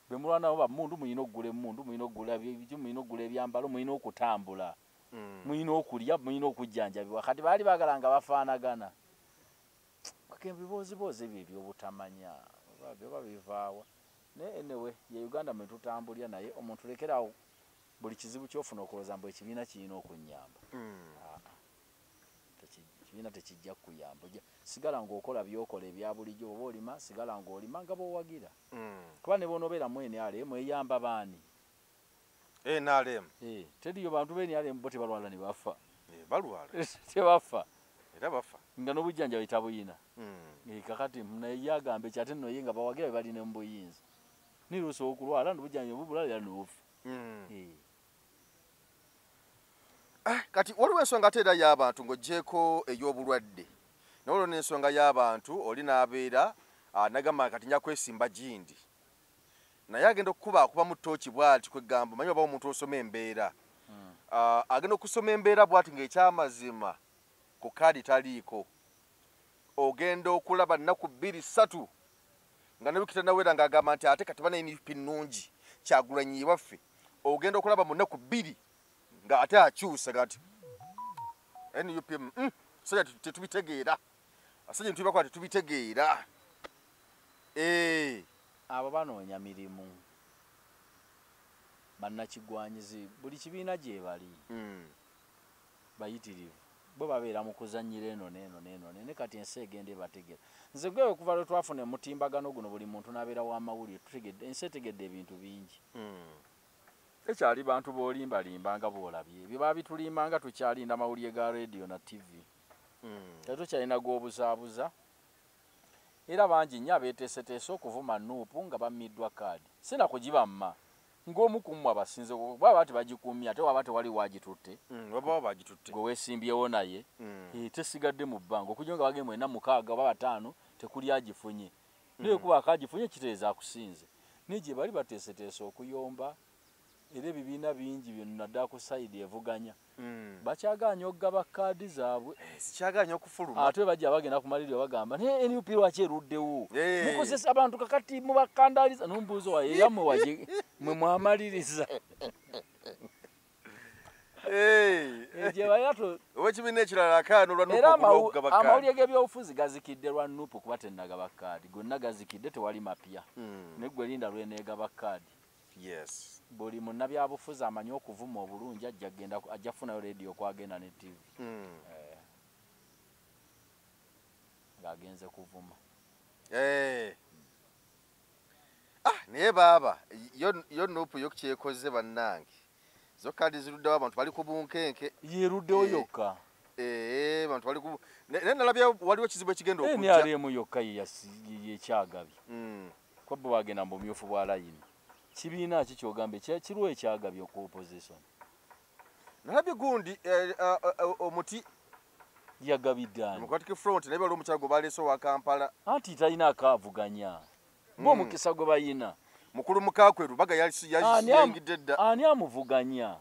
Bwe mulwanawo bammundu mulina okugula emmundu, mulina okugula biki, mulina okugula ebyambalo, mulina okutambula, mulina okulya, mulina okujjanjabibwa. Kati baali baagala nga bafaanagana. Ebibooziboozi ebyo ebyobutamanya oba bivaawa. Naye anyway, ye Uganda mwe tutambulira, naye omuntu lekeraawo buli kizibu ky'ofuna okulowooza mbu ekibiina kirina okunnyamba. Ekibiina tekijja kukuyamba. Sigala ng'okola by'okola ebya bulijjo, oba olima sigala ng'olima nga bw'owagira. Kuba ne bw'onoobeera mu NRM eyamba baani? NRM. Teriyo bantu ba NRM bo tebalwala ne bafa. Balwala. Tebafa. Era bafa. Nga n'obujjanjabi tabuyina. Kakati naye yagamba ekyo ate nno ye nga bawagira be balina mu buyinza. Niruusa okulwala n'obujjanjabi bubula era n'ofa. Kati waliwo ensonga ate era y'abantu ng'oggyeeko ey'obulwadde, naye waliwo n'ensonga y'abantu oli n'abeera nagamba kati nja kwesimba gindi, naye agenda okukuba akubamu ttooki bw'ati, kwegamba manyi oba omuntu osoma embeera, agenda okusoma embeera bw'ati ng'ekyamazima ku kaadi taliiko, ogenda okulaba nnaku 2 3 nga ne wiiki tennawera ng'agamba nti ate kati bana NUP nnungi Kyagulanyi waffe, ogenda okulaba mu nnaku 2 nga ate akyusa gati NUP sajja tetubitegeera, asajja ntubako tetubitegeera. Abo banoonya mirimu, bannakigwanyizi buli kibiina gye bali bayitirivu, bo babeera mu kuzannyira eno n'eno n'eno ne kati ensi egenda ebategeera. Nze gwe okuva lwe twafuna emutimbagano guno buli muntu n'abeera w'amawulire, tutegedde ensi etegedde ebintu bingi. Tekyali bantu b'olimbalimba nga bw'olabye, ebyo baabitulimba nga tukyalinda mawulire ga rediyo na TV. Tetukyalina gw'obuzaabuza. Era bangi nnyo abeeteeseteese okuvuma NUP nga bammiddwa kaadi. Sina kugibamma ng'omu ku mmwe abasinze baba tebagikuumye ate waba tewali waagitutte. Waba bagitutte. Gwe weesimbyewo naye tesigadde mu bbanga okujja nga bagenda mwena 6 oba 5 tekuli agifunye. Naye kuba akagifunye kitegeeza akusinze. Naye gye bali bateeseteese okuyomba, era ebibiina bingi byonna ddala ku sayidi evuganya. Bakyagaanye okugaba kaadi zaabwe. Sikyagaanye okufuluma. Ate bajja bagenda ku malirizo bagamba naye NUP lwaki eruddewo? Mukozesa abantu kakati mubakandaliza. N'ombuuzo waye yammwe waje mwe mwamaliriza. Ow'ekibiina ekirala akaano lwa NUP okugaba kaadi. Amawulire g'ebyobufuzi gazikidde lwa NUP kuba tennagaba kaadi. Gonna gazikidde tewali mapya. Naye ggwe linda lw'eneegaba kaadi. Yes. Buli munnabyabufuzi amanyi okuvuma obulungi ajja kufunayo rediyo kwagenda ne TV. Ng'agenze kuvuma. Naye baaba yo NUP yo kyekoze bannange. Zo kaadi ziruddewo abantu bali ku bunkenke. Yeruddewo yokka. Abantu bali ku naye nalabye waliwo ekizibu ekigenda okujja. NRM yokka yekyagabye. Kuba bo bagenda mu bumyufu bwa layini. Kibiina ki ky'ogambye kiriwo ekyagabye ku opposition? Nalabye gundi omuti yagabidde ani? Democratic Front naye bali omukyala gwe baleese owa Kampala. Anti talina akaavuganya. Bo omukisa gwe bayina. Mukulu Mukakwe Rubaga yayingidde dda. Ani amuvuganya?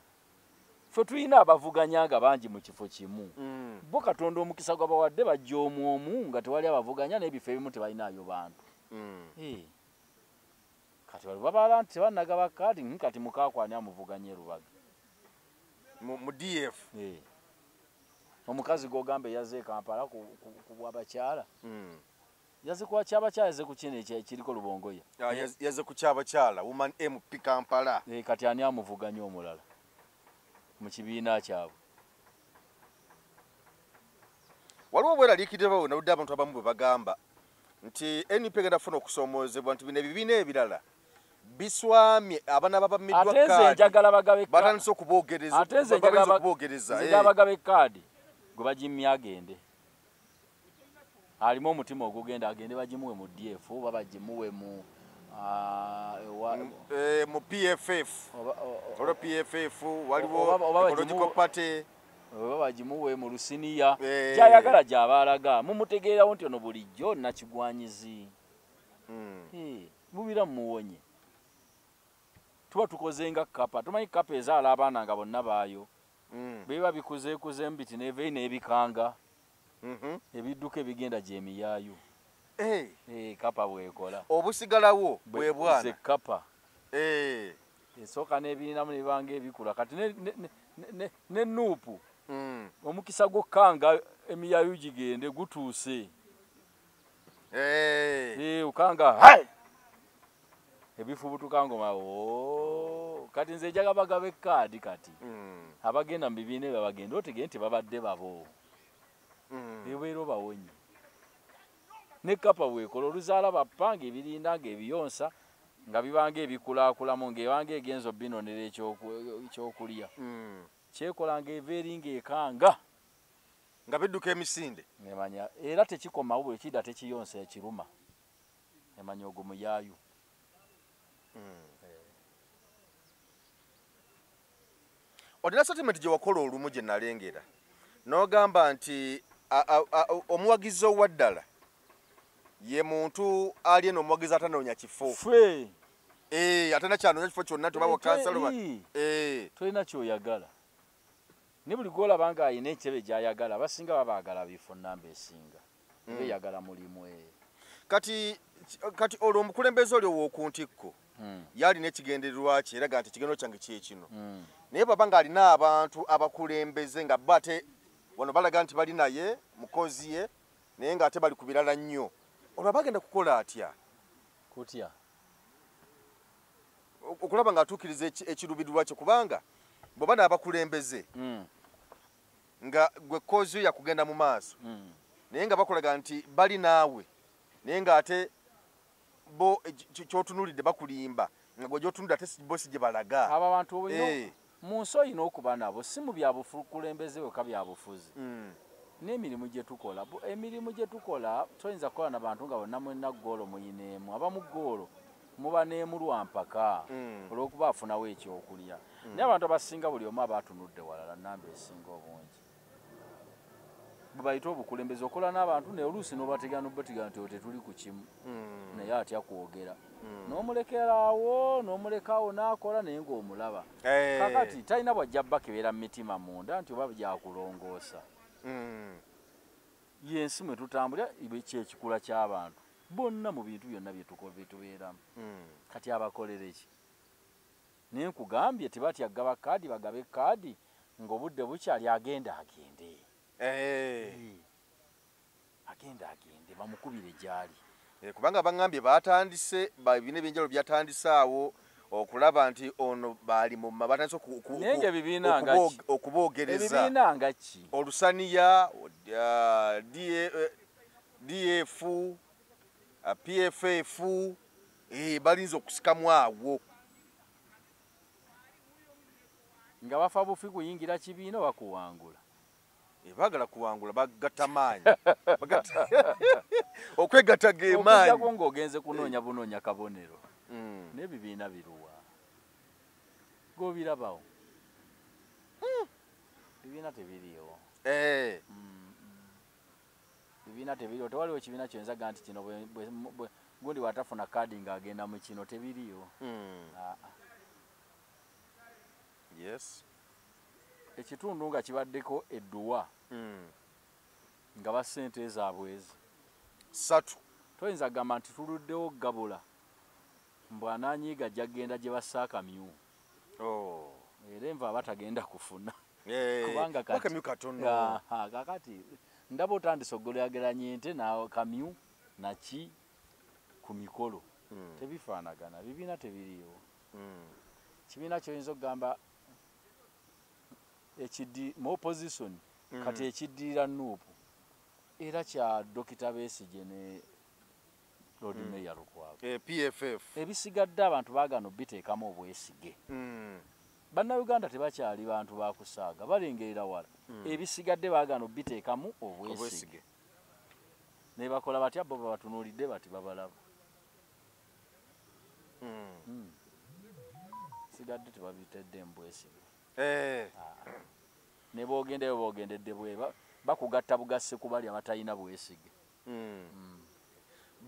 Ffe tulina abavuganya nga bangi mu kifo kimu. Bo Katonda omukisa gwabawadde bajja omu omu nga tewali abavuganya n'ebifo ebimu tebalinayo bantu. Kati bali babala nti tebannagaba kaadi, kati Mukakwe ani amuvuganya e Rubaga? Mu DF. Omukazi gw'ogamba yazze e Kampala ku bw'abakyala. Yazze ku kyabakyala, yazze ku kino ekiriko Lubongoya. Yazze ku kyabakyala, Woman MP Kampala. Kati ani amuvuganya omulala mu kibiina kyabwe? Waliwo obweraliikirire bwe nawulidde abantu abamu bwe bagamba nti NUP egenda kufuna okusoomoozebwa nti bino ebibiina ebirala biswamye abaana babammiddwa kaadi. Batandise okuboogereza. Ate nze njagala bagabe kaadi gwe bagimmye agende. Alimu omutima ogugenda agende bagimuwe mu DF oba bagimuwe mu mu PFF. Olwo PFF waliwo Ecological Party. Oba bagimuwe mu lusiniya. Gyayagala gy'abaalaga. Mumutegeerawo nti ono bulijjo nakigwanyizi. Mubira mumuwonye. Tuba tukoze nga kkapa. Tumanyi kkapa ezaala abaana nga bonna baayo. Biba bikuzeekuzeemu biti n'eva n'ebikanga. Ebidduka ebigenda gy'emiyaayo. Kapa bw'ekola. Obusigalawo bwe bwana. Ze kkapa. Esooka n'ebirinamu ne bibanga ebikula. Kati ne nuupu. Omukisa gw'okkanga emiyayu gigende gutuuse. Okanga hai! Ebifubutuka ngoma kati nze njagala bagabe kaadi kati. Abagenda mu bibiina ebyo bagende otegere nti babadde babo. Ebeera obawonye. Ne kkapa bw'ekola oluzaala bapanga ebirinda ng'ebiyonsa nga bibanga ebikulaakulamu ng'ebanga egenza obbinonera ekyokulya. Kyekola ng'eva eri ng'ekanga. Nga bidduka emisinde. Nemanya era tekikomawo bwe kidda tekiyonsa ekiruma. Nemanya ogwo muyaayu. Olina statement gye wakola olumu gye nalengera. N'ogamba nti omuwagizi owa ddala ye muntu ali eno omuwagizi atanoonya kifo. Ffe. Atana kyanoonya kifo kyonna toba wa kansala. Tolina ky'oyagala. Ne buli gw'olaba ng'alina ekitebe gy'ayagala abasinga babaagala bifo nnamba esinga. Beeyagala mulimu. Kati olwo omukulembeze oli ow'oku ntikko yalina ekigendererwa kye era ga nti ekigendererwa kyange kye kino. Naye bw'aba ng'alina abantu abakulembeze nga bo ate wano balaga nti bali naye mukozi ye naye ng'ate bali ku birala nnyo. Olwo bagenda kukola atya? Kutya? Okulaba ng'atuukiriza ekiruubirirwa kye kubanga bw'oba n'abakulembeze nga gwe kozi yo yakugenda mu maaso naye nga bakolaga nti bali naawe naye ng'ate bo ky'otunuulidde bakulimba nga gwe gy'otunuulidde ate bo si gye balaga. Abo abantu mu nsi olina okuba nabo si mu byabukulembeze wekka byabufuzi. N'emirimu gye tukola, emirimu gye tukola toyinza kukola na bantu nga bonna mwenna ggoolo muyineemu. Abamu ggoolo muba n'emu lwa mpaka olw'okuba afunawo ekyokulya. Naye abantu abasinga buli omu aba atunudde walala nnamba esinga obungi. Bwe bayita obukulembeze okola n'abantu naye oluusi n'obategana n'obategana nti tetuli ku kimu naye atya kwogera. N'omulekeraawo n'omulekaawo n'akola naye ng'omulaba. Kakati talina bw'ajja bakebera mu mitima munda nti oba byakulongoosa. Y'ensi mwe tutambulira kyekikula ky'abantu bonna mu bintu byonna bye tukola bye tubeeramu. Kati abakolere ki? Naye nkugambye tebatya kugaba kaadi bagabe kaadi ng'obudde bukyali agenda agende. Agenda agende bamukubire gy'ali. Kubanga baŋŋambye baatandise ebibiina ebyenjawulo byatandise awo okulaba nti ono baali mu batandise okuboogereza. Ebibiina nga ki? Olusaniya, DF, PFF, balinza okusikamu awo. Nga bafa bufi kuyingira kibiina oba kuwangula? Baagala kuwangula bagatta maanyi. Okwegatta ge maanyi. Okujjako ng'ogenze kunoonya bunoonya kabonero. N'ebibiina biruwa? G'obirabawo? Bibiina tebiriiwo. Bibiina tebiriiwo. Tewaliwo ekibiina kyoyinza gamba nti kino gundi bw'atafuna kaadi ng'agenda mu kino tebiriiwo. Yes. Ekitundu nga kibaddeko edduwa nga bassente ezaabwe ezi 3. Toyinza kugamba nti tuluddewo gabula mbu anaanyiiga ajja kugenda gye bassa akamyu. Era enva aba tagenda kufuna. Kubanga akamyu katono. Kakati ndaba otandise okugeraageranya ente n'akamyu naki ku mikolo. Tebifaanagana, bibiina tebiriiwo. Kibiina ky'oyinza okugamba ekiddi mu opposition kati ekiddirira NUP era kya Dokita Besigye ne Lord Mayor Lukwago. PFF. Ebisigadde abantu baagaana obiteekamu obwesige. Bannayuganda tebakyali bantu bakusaaga balengerera wala. Ebisigadde baagaana obiteekamu obwesige. Ne bakola batya bo babatunuulidde bati babalaba. Sigadde tebabitedde mu bwesige. Ne bw'ogendayo bw'ogendedde bweba bakugatta bugasse ku bali abatalina bwesige.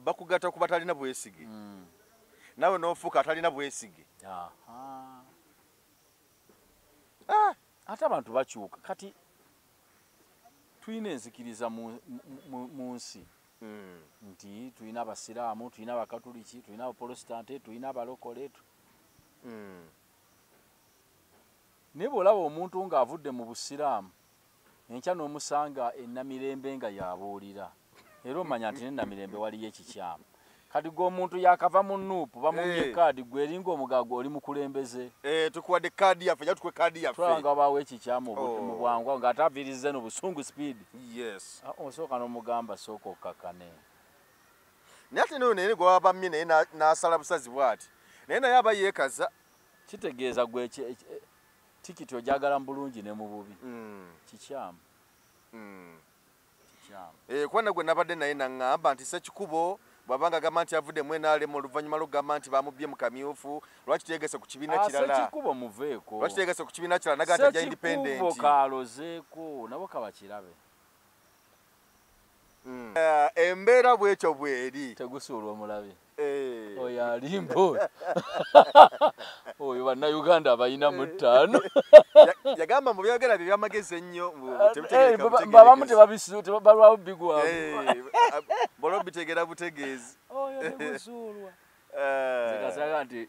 Bakugatta ku batalina bwesige. Nawe n'ofuuka atalina bwesige. Ate abantu bakyuka. Kati tulina enzikiriza mu nsi nti tulina abasiraamu, tulina abakatuliki, tulina abaprotestante, tulina abalokole. Naye bw'olaba omuntu ng'avudde mu busiraamu enkya n'omusanga ennamirembe nga yabuulira, era omanya nti n'ennamirembe waliyo ekikyamu. Kati gwe omuntu yakava mu NUP bamumye kaadi, gwe eringa omugago oli mukulembeze. Tukuwadde kaadi yaffe, ja tukuwe kaadi yaffe. Tulaba nga wabaawo ekikyamu mu bwangu ng'ate aviiriza n'obusungu speed. Yes. Osooka n'omugamba sooka okkakane. Naye ate n'oyo naye gwe baba bammye naye n'asala busazi bw'ati. Naye naye aba yeekaza. Kitegeeza gwe tikiti ogyagala mu bulungi ne mu bubi. Kikyamu. Kikyamu. Kuba nagwe nabadde naye naŋŋamba nti Ssekikubo bw'abanga agamba nti avudde mu NRM oluvannyuma lw'okugamba nti bamubbye mu kamyufu, lwaki teyeegese ku kibiina kirala? Ssekikubo muveeko. Lwaki teyeegese ku kibiina kirala naga nti ajja independent? Ssekikubo kalozeeko nabo kabakirabe. Embeera bw'etyo bw'eri. Tegusuulwa omulabe. Oyo alimba oyo. Oyo bannayuganda abalina mu 5. Yagamba mu byogera bye by'amagezi ennyo, abamu tebalwawo bigwamu. Balwawo bitegeera butegeezi. Oyo tegusuulwa. Nze kasaga nti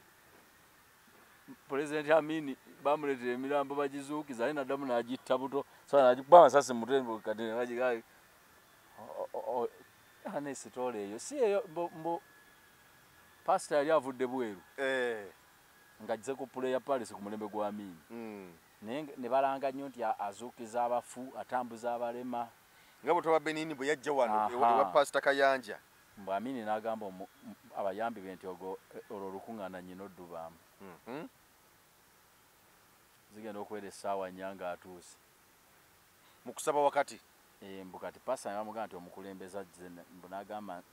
Pulezidenti Amini bamuleetera emirambo bagizuukiza, naye naddamu n'agitta buto. So n'agikuba amasasi mu mutwe kati ne bagiga. Nesitoola eyo si eyo mbu pasita yali avudde bweru ng'azze ku puleya Paris ku mulembe gwa Amini. Naye ne balanga nnyo nti azuukiza abafu, atambuza abalema. Nga bwe twaba Benini bwe yajja wano ewa Pasita Kayanja. Mbu Amini n'agamba abayambi be nti olwo olukuŋŋaana nnyina oddubaamu. Zigenda okuwera essaawa 4 ng'atuuse. Mu kusaba wakati. Mbu kati pasita ne bamugamba nti omukulembeze azze, mbu n'agamba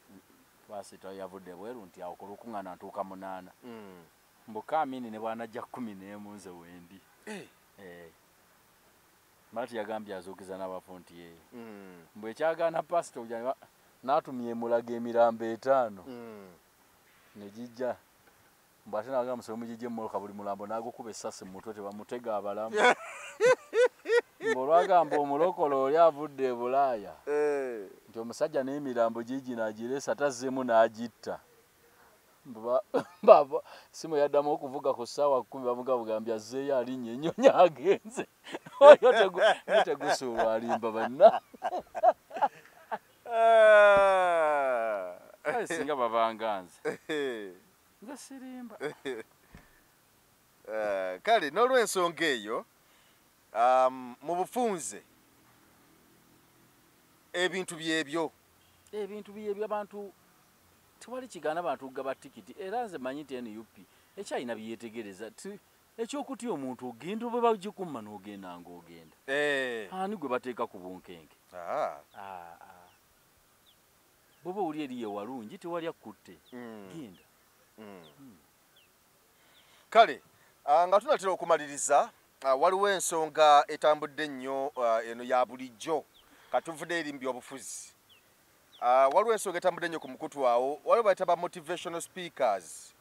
pasita yavudde bweru nti awo ku lukuŋŋaana ntuuka 8. Mbu Amini ne bw'anajja 11 nze wendi. Mati yagambye azuukiza n'abafu nti ye. Mbu ekyagaana pasita okujja n'atumya emulago emirambo 5. Ne gijja. Mbu ate n'agamba musobe mugijje emmotoka buli mulambo n'agukuba essasi mu mutwe tebamutega abalamu. Mbu olwagamba omulokole oli avudde e Bulaaya nti omusajja n'emirambo giigino agireese atazzeemu n'agitta. Simu yaddamu okuvuga ku ssaawa 10 bamuga bugambye azzeeyo alinnya ennyonyi agenze. Oyo tegusuulwa alimba banna. Singa babanga nze. Nze sirimba. Kale n'olw'ensonga eyo mu bufunze ebintu byebyo. Ebintu byebyo abantu tewali kigaana bantu kugaba tikiti, era nze mmanyi nti NUP ekyalina byeyetegereza. Ekyokutya omuntu ogenda oba bagikumma n'ogenda ng'ogenda. Ani gwe bateeka ku bunkenke? Bw'oba oli eri ewalungi tewali akutte. Genda. Kale nga tunatera okumaliriza, waliwo ensonga etambudde ennyo eno ya bulijjo katuvudde eri mu byobufuzi. Waliwo ensonga etambudde ennyo ku mukutu awo, waliwo bayita ba motivational speakers.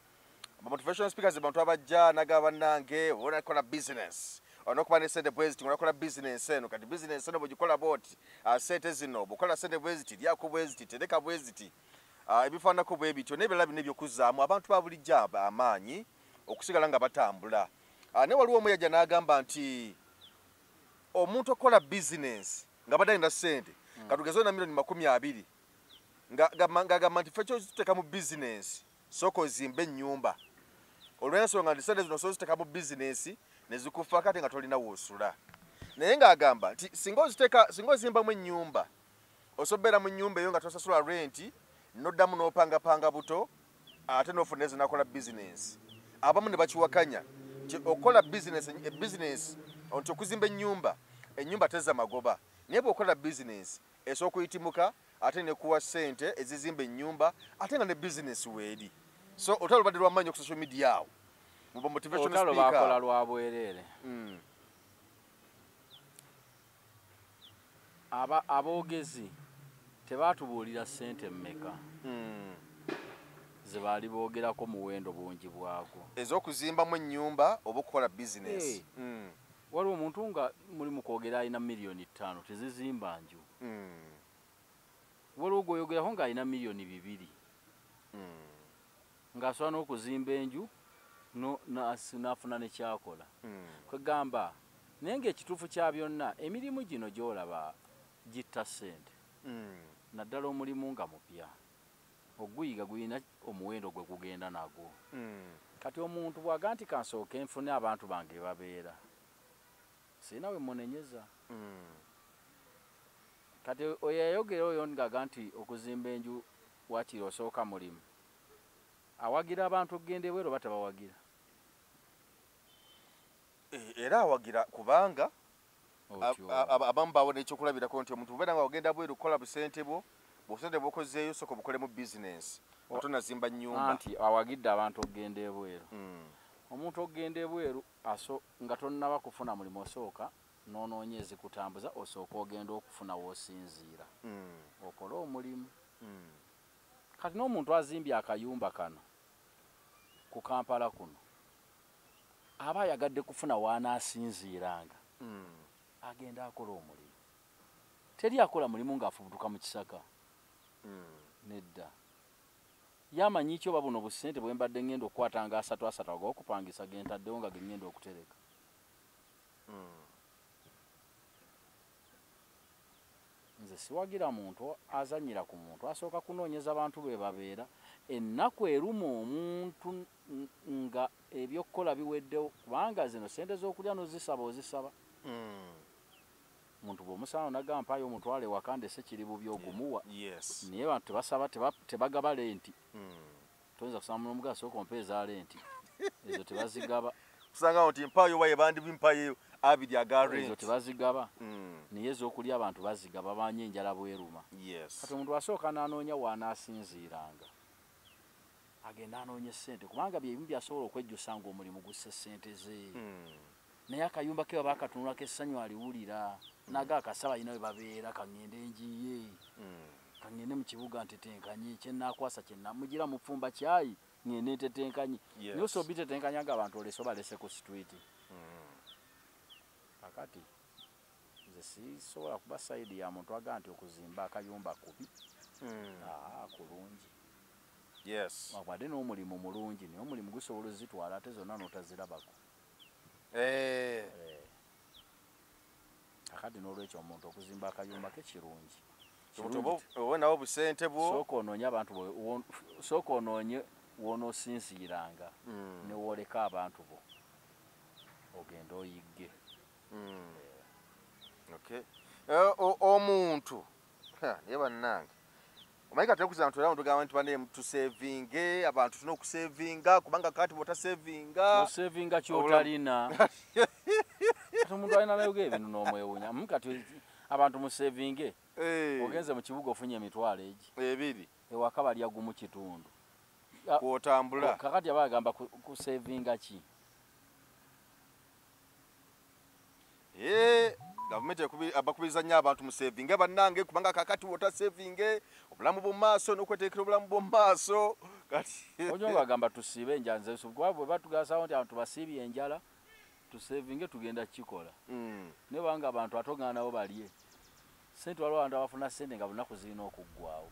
Ba motivational speakers bantu abajja nagaba bannange onakola business, onokuba ne sente bweziti, onakola business eno, kati business eno bw'ogikola bw'oti, sente zino bw'okola sente bweziti, lyako bweziti, tereka bweziti, ebifaananako bwe bityo n'ebirala bino eby'okuzzaamu abantu ba bulijjo amaanyi okusigala nga batambula. Naye waliwo omu yajja n'agamba nti omuntu okukola bizinensi nga badde alina ssente katugeze olina 20,000,000 ng'agamba nti ffe ky'oziteeka mu bizinensi sooka ozimbe ennyumba, olw'ensonga nti ssente zino osobola oziteeka mu bizinensi ne zikufaako ate nga tolina w'osula. Naye ng'agamba nti singa ozimbamu ennyumba osobola obeera mu nnyumba eyo nga tosasula renti, n'oddamu n'opangapanga buto ate n'ofuna ezo n'akola bizinensi. Abamu ne bakiwakanya nti okukola bizinensi nti okuzimba ennyumba, ennyumba tezza magoba, naye bw'okola bizinensi esobola okuyitimuka ate nekuwa ssente ezizimba ennyumba ate nga ne bizinensi weeri. So olutalo lubadde lwa maanyi ku social media awo mu motivational Olutalo speaker. bakola lwa bwereere. Aboogezi tebaatubuulira ssente mmeka ze baali boogerako muwendo bungi bwagwo, ez'okuzimbamu ennyumba oba okukola bizinesi. Waliwo omuntu nga muli mu kwogera alina 5 million tezizimba nju. Waliwo gweoyogerako ng'alina 2 million ng'asobola n'okuzimba enju n'afuna ne kyakola. Kwegamba naye ng'ekituufu kya byonna emirimu gino gy'olaba gitta ssente, naddala omulimu nga mupya oguyiga gulina omuwendo gwe gugenda nagwo. Kati omuntu bw'aga nti kansooke nfune abantu bange babeera, sirina we munenyeza. Kati oyo yayogera oyo ng'aga nti okuzimba enju waakiri osooka mulimu, awagira abantu okugenda ebweru oba tebawagira? Era awagira, kubanga abamu bawo n'ekyokulabirako nti omuntu bw'obeera nga ogenda bweru kukola busente bwo, busente bw'okozeeyo sooka obukolemu bizinensi ate onazimba nnyumba. Anti awagidde abantu okugenda ebweru. Omuntu okugenda ebweru nga tonnaba kufuna mulimu osooka n'onoonya ezikutambuza, osooka ogenda okufuna w'osinziira okole omulimu. Kati n'omuntu azimbye akayumba kano ku Kampala kuno aba ayagadde kufuna w'anaasinziiranga, agenda akola omulimu. Teri akola mulimu ng'afubutuka mu kisaka, nedda. Yamanyi ki oba buno busente bwe mbadde ngenda okukwata nga 3 3 ag'okupangisa ge ntaddewo nga ge ngenda okutereka. Nze siwagira muntu azannyira ku muntu, asooka kunoonyeza abantu be babeera. Ennaku eruma omuntu nga ebyokukola biweddewo, kubanga zino ssente z'okulya n'ozisaba ozisaba. Omuntu bw'omusanga n'agamba mpaayo omutwalo ewaka ndese kiri bubi ogumuwa. Naye abantu tebasaba, tebagaba lenti. Toyinza kusanga muno sooka ompe eza lenti, ezo tebazigaba. Kusanga nti mpaayo waye bandi bimpaayo 2 aga rent, ezo tebazigaba. Naye ez'okulya abantu bazigaba, bamanyi enjala bweruma. Kati omuntu asooka n'anoonya w'anaasinziiranga, agenda anoonya ssente, kubanga bye bimu by'asobola okwejjusa ng'omulimu gusse ssente ze. Naye akayumba ke baba akatunulako essanyu aliwulira, naga akasaba alina we babeera, kaŋŋende ngiye, kaŋŋende mu kibuga ntetenkanye, kye nnaakwasa kye mugira mufumba kyayi ŋŋende ntetenkanye. Naye osobola obitetenkanya ng'abantu olese obalese ku street. Kakati nze sisobola kuba sayidi ya muntu aga nti okuzimba akayumba kubi. Kulungi. Wadde n'omulimu mulungi, naye omulimu gusobola ozitwala ate zonna n'otazirabako. Kakati n'olwekyo omuntu okuzimba akayumba ke kirungi. Oba nawo busente bwo, sooka onoonye abantu bo, sooka onoonye w'onoosinziiranga ne wooleka abantu bo, ogende oyigge. Omuntu naye bannange omanyi kati okuza nti era tugamba nti bane tusevinge, abantu tulina okusevinga, kubanga kati bw'otasevinga osevinga ky'otalina. Kati omuntu alina nayoga ebintu n'omwewuunya. Kati abantu musevinge, ogenze mu kibuga ofunye emitwalo egi 2, ewaka balya gumu kitundu kw'otambula. Kakati aba agamba kusevinga ki? Gavumenti abakubiriza nnyo abantu musevinge bannange, kubanga kakati bw'otasevinge obulamu bw'omu maaso n'okweteekera obulamu bw'omu maaso. Kati Ojjo ng'agamba tusiibe enjala, nze kuba bwe batugasawo nti abantu basiibye enjala tusevinge tugenda kukikola. Naye banga abantu ate ogenda nabo balye ssente, waliwo abantu abafuna ssente nga bunaku zirina okuggwawo.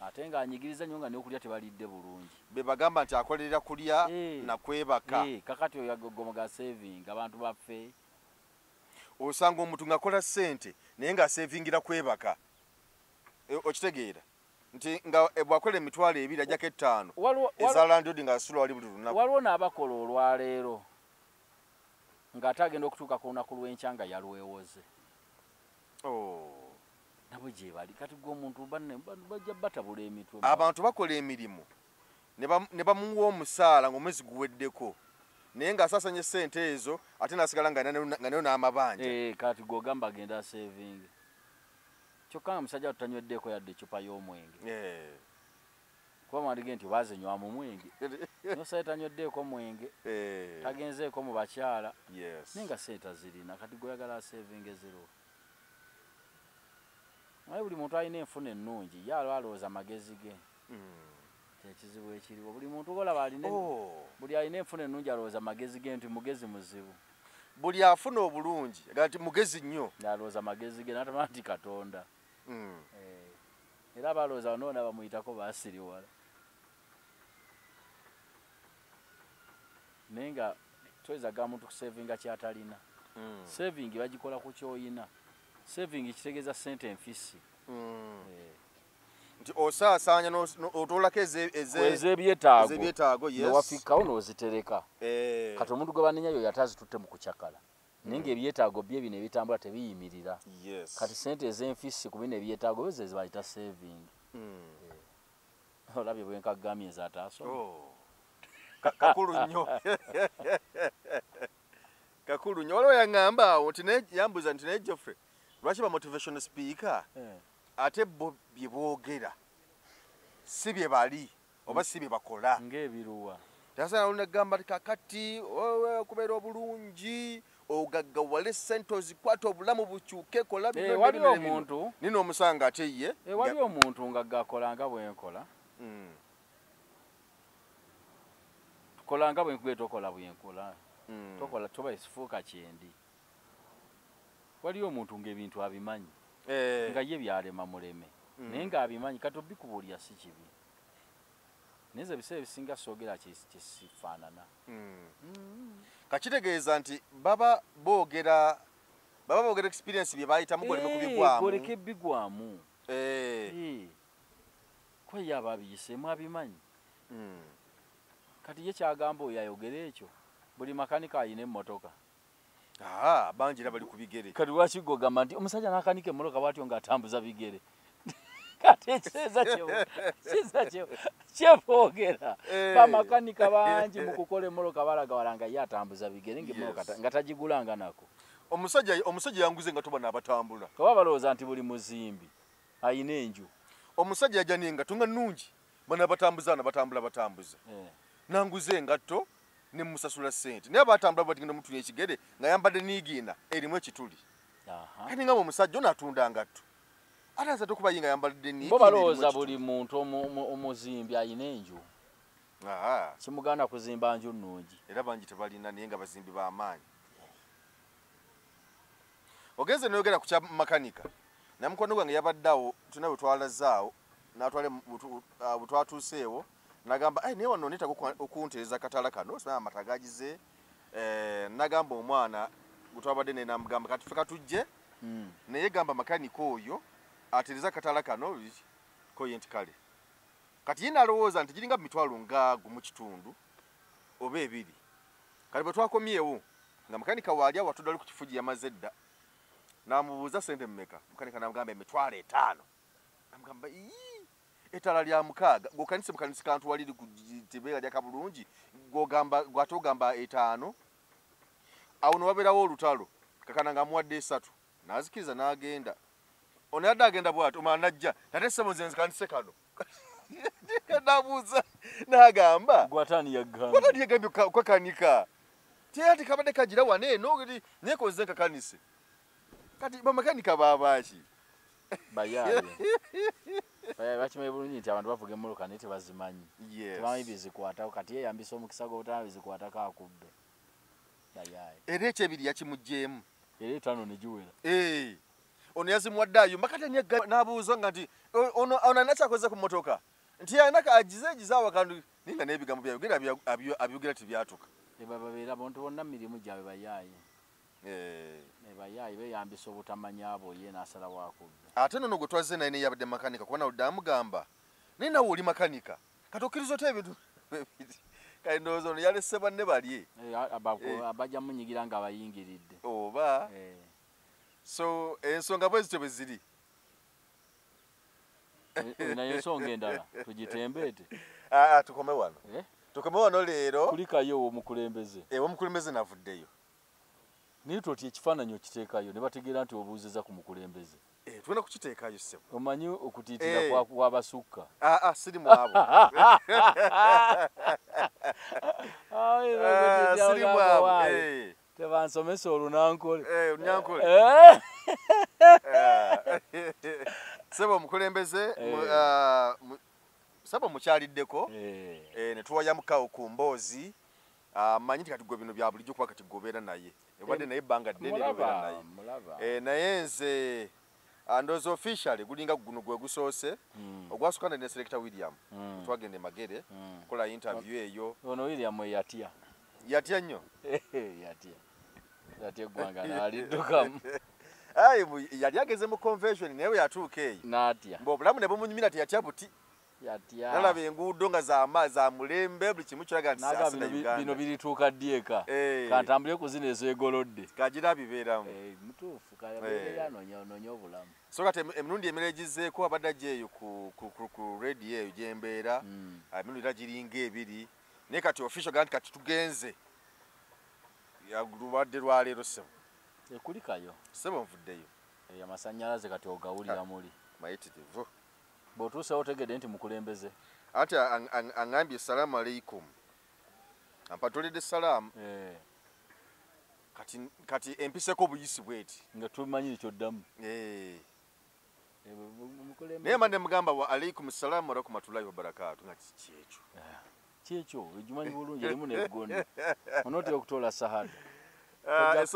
Ate ng'anyigiriza nnyo nga n'okulya tebalidde bulungi. Be bagamba nti akolerera kulya na kwebaka. Kakati oyo agogomoga saving abantu baffe. Osanga omuntu ng'akola ssente naye ng'asevingira kwebaka. Okitegeera nti nga bw'akola 2,000 ajjako 5 eza landlord ng'asula wali buli lunaku. Waliwo n'abakola olwaleero ng'ate agenda okutuuka ku lunaku lw'enkya nga yalwewoze. Nabo gye bali. Kati gwe omuntu bajja batabula emitwe. Abantu bakola emirimu ne bamuwa omusaala ng'omwezi guweddeko, naye ng'asaasanya ssente ezo ate n'asigala nga nayo n'amabanja. Kati gw'ogamba agenda asevinge, kyokka nga musajja tutanyweddeko yadde eccupa y'omwenge. Kuba mwandige nti bazinywamu mwenge, nosajja tanyweddeko mwenge, tagenzeeko mu bakyala, naye nga ssente azirina. Kati gw'oyagala asevinge zero. Maye buli muntu alina enfuna ennungi ye alowooza amagezi ge. Kyekizibu ekiriwo buli muntu olaba alina buli alina enfuna ennungi alowooza amagezi ge nti mugezi muzibu. Buli afuna obulungi agamba nti mugezi nnyo. Alowooza amagezi ge n'atamanya nti Katonda. Era abalowooza bano bonna bamuyitako baasiriwala. Naye nga toyinza gamba muntu kusevinga ky'atalina. Saving bagikola ku ky'oyina. Saving kitegeeza ssente enfisi. Nti osaasaanya otoolako ez'ebyetaago newafikkawo n'ozitereka. Kati omuntu gwe banenya yoyo ate azitutte mu kucakala. Naye ng'ebyetaago bye bino ebitambula tebiyimirira. Kati ssente ez'enfisi ku bino ebyetaago byo ze bayita saving. Olabye bwe nkagambye nze ataasoma. Kakulu nnyo. Kakulu nnyo. Waliwo yaŋŋamba awo nti yambuuza nti naye Geoffrey lwaki ba motivational speaker ate bo bye boogera si bye bali oba si bye bakola. Ng'ebiruwa. Tasana olunagamba nti kakati okubeera obulungi ogaggawale ssente ozikwate obulamu bukyuke kola bino. Waliwo omuntu nina omusanga ate ye. Waliwo omuntu nga gakola nga bwe nkola. Kola nga bwe nkugenda tokola bwe nkola. Tokola toba esifuuka kyendi. Waliwo omuntu ng'ebintu abimanyi. Nga ye byalema muleme. Naye ng'abimanyi kati obikubuulira si kibi. Naye nze ebiseera ebisinga soogera kyesifaanana. Kakitegeeza nti baba boogera experience bye bayitamu goleme kubigwamu. Goleke bigwamu. Kuba ye aba abiyiseemu abimanyi. Kati ye kyagamba oyo ayogera ekyo buli makanika ayina emmotoka. Bangi era bali ku bigere. Kati lwaki gwe ogamba nti omusajja n'akanika emmotoka bw'atyo ng'atambuza bigere? Kati ekiseeza kyeboogera. Bamakanika bangi mu kukola emmotoka balagawala nga ye atambuza bigere ng'emmotoka nga tagigulanga nako. Omusajja yanguze engatto bano abatambula. Oba balowooza nti buli muzimbi ayina enju. Omusajja yajja n'engatto nga nnungi bano abatambuza bano batambula batambuza. Nanguze engatto ne musasula ssente. Naye abatambula batigenda mutuli ekigere nga yambadde niigiina erimu ekituli. Kati nga omusajja ono atunda ngatto. Ate aza tokuba ye nga yambadde niigiina. Bo balowooza buli muntu omuzimbi ayina enju. Kimugaana kuzimba nju nnungi. Era bangi tebalina naye nga bazimbi b'amaanyi. Ogenze n'oyogera ku kya makanika. Naye mukwano gwange yabadde awo tulina bwe twalazaawo n'atwala bwe twatuuseewo nagamba naye wano neetaaga okuntereeza akatala kano simanyi amata gagize. Nagamba omwana gwe twabadde naye namugamba kati ffe katujje naye gamba makanika oyo atereeze akatala kano ko ye nti kale. Kati ye nalowooza nti giringa mitwalo nga gumu kitundu oba ebiri. Kati bwe twakomyewo nga makanika waali awo atudde ali ku kifugi yamaze dda n'amubuuza ssente mmeka. Makanika n'amugamba 5,000. Namugamba etala lya 6 gwokanise mukanisi kantu waliri tebeera lyaka bulungi gwogamba gwate ogamba 5. Awo ne wabeerawo olutalo kakana ng'amuwadde 3 n'azikiriza n'agenda. Ono yadde agenda bw'ati omulala n'ajja ate ssebo nze nzikanise kano. N'abuuza n'agamba gw'ataani yagambye. Gw'ataani yagambye kwakanika. Ate kabadde kagira wano eno naye kozze nkakanise. Kati bamakanika baabaaki? Bayaaye. Bakimanyi bulungi nti abantu bavuga emmotoka naye tebazimanyi. Tebamanyi bizikwatako kati yeeyambisa omukisa gw'obutamanyi bizikwatako akubbe. Bayaaye. Era ekyebiri yakimuggyeemu. Era 5 ne giwera. Ono yazimuwadde ayumba kati n'abuuza nga nti ono alina ky'akoze ku mmotoka. Nti alina agize egize awo akantu naye nga n'ebigambo byayogera abyogera tebyatuka. Babeera abantu bonna mu mirimu gyabwe bayaaye. Bayaaye beeyambisa obutamanya bwo ye n'asalawo akubbe. Ate nno gwe twazze naye yabadde makanika kuba nawe amugamba naye nawe oli makanika kati okkiriza otya ebintu kale ndowooza ono yalese banne balye. Bajja munyigira nga abayingiridde. Oba so ensonga bwe zityo bwe ziri. Naye ensonga endala tugitembeete. Tukome wano. Tukome wano leero. Kulikayo omukulembeze. Omukulembeze navuddeyo. Naye toti ekifaananyi okiteekayo ne bategeera nti obuuzizza ku mukulembeze. Tugenda kukiteekayo ssebo. Omanyi okutiitira kw'abasukka. Siri mu abo. Siri mu abo. Tebansomesa olunankole. Olunankole. Sebo omukulembeze, sebo mukyaliddeko, ne tuwayamukawo ku mboozi. Manyi nti kati gwe bino bya bulijjo kuba kati gobeera naye, obadde naye ebbanga ddene obeera naye. Naye nze ndowooza officially gulinga guno gwe gusoose, ogwasooka ne Selector William, twagenda e Magere kukola interview eyo. Ono William yatya. Yatya nnyo. Yatya eggwanga n'aliddukamu. Ayi, yali ageze mu convention naye bwe yatuuka eyo n'atya. Ng'obulamu ne bumunyumira teyatya buti. Yatya. Nalaba enguudo nga za mulembe, buli kimu kiraga nti saasira Uganda. Bino birituuka ddi eka? Kantambule ku zino ezeegolodde. Kagira bibeeramu. Mutuufu, kayabeera anoonya obulamu. So kati emirundi emirala egizzeeko abadde ajja eyo ku radio eyo gye mbeera, emirundi era giringa ebiri. Naye kati official ga nti kati tugenze. Lubadde lwaleero ssebo. Ekulikayo. Ssebo nvuddeyo. Amasannyalaze kati ogawulira muli. Mayitirivu. Bw'otuusewo otegedde nti mukulembeze. Ate aŋŋambye salaamu aleikum. Ampatulidde salaamu. Kati empiseko obuyisi bweti. Nga tumanyi ky'oddamu. Naye mba ne mugamba wa aleikum salaamu wa rahmatullahi wa barakaatu nga kiki ekyo. Kyekyo, ogimanyi bulungi erimu n'eggondo. Onootera okutoola sahada.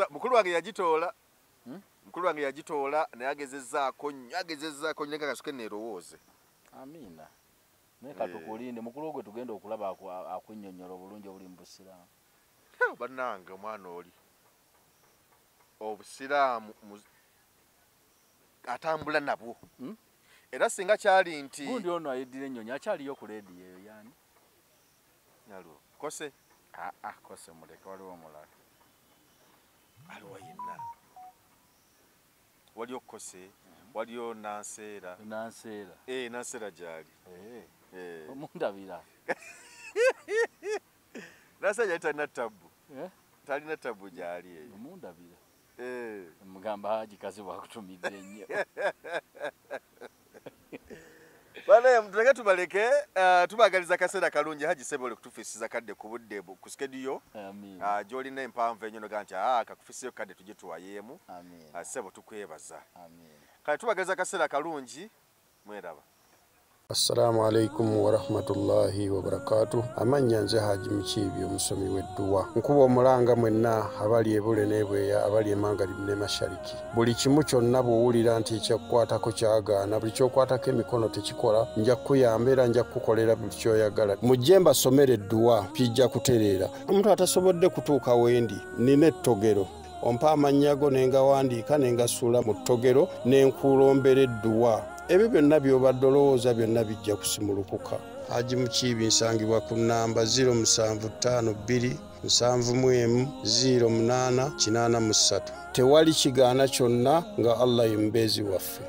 Mukulu wange yagitoola. Mukulu wange yagitoola naye agezezzaako nnyo, agezezzaako nnyo nga kasuke neerowooze. Amiina. Naye katukulinde mukulu gwe tugenda okulaba akunnyonnyola obulungi obuli mu busiraamu. Bannange omwana oli obusiraamu atambula nabwo. Era singa kyali nti gundi ono ayeddira ennyonyi akyaliyo ku leediyo eyo yaani? Naliwo. Kose? Kose muleke, waliwo omulala. Aliwo yenna. Waliyo Kose, waliyo Nanseera. Nanseera. Nanseera gy'ali. Omundabira. Nanseera gy'ali talina tabbu. Talina tabbu gy'ali eyo. Omundabira. Mugamba Haji Kazi bwakutumidde nnyo. Bana tuleke tubaleke, tubagaliza akaseera kalungi. Haji Sebole kutufiisiza kadde ku budde ku schedule. Amiina. Gy'olina empanvu ennyo noga nti kakufisiyo kadde tujje tuwayeemu. Amiina. Ssebo tukwebaza. Amiina. Kale tubagaliza akaseera kalungi, mweraba. Assalamu alaikum warahmatullahi wabarakatuh. Amannya nze Haji Mukiibi omusomi w'edduwa. Nkuba omulanga mwenna abali ebule n'ebweya, abali emangalibu ne mashariki. Buli kimu kyonna bw'owulira nti ekyakukwatako kyagaana, buli ky'okwatako emikono tekikola, nja kukuyamba era nja kukukolera buli ky'oyagala. Mujje mbasomere edduwa, kijja kutereera. Omuntu atasobodde kutuuka wendi, nnina ettogero. Ompa amannya go ne ngawandiika ne ngasuula mu ttogero ne nkulombera edduwa. Ebyo byonna by'obadde olowooza byonna bijja kusimulukuka. Haji Mukiibi nsangibwa ku nnamba 0752 71 08 83. Tewali kigaana kyonna nga Allah ye mubeezi waffe.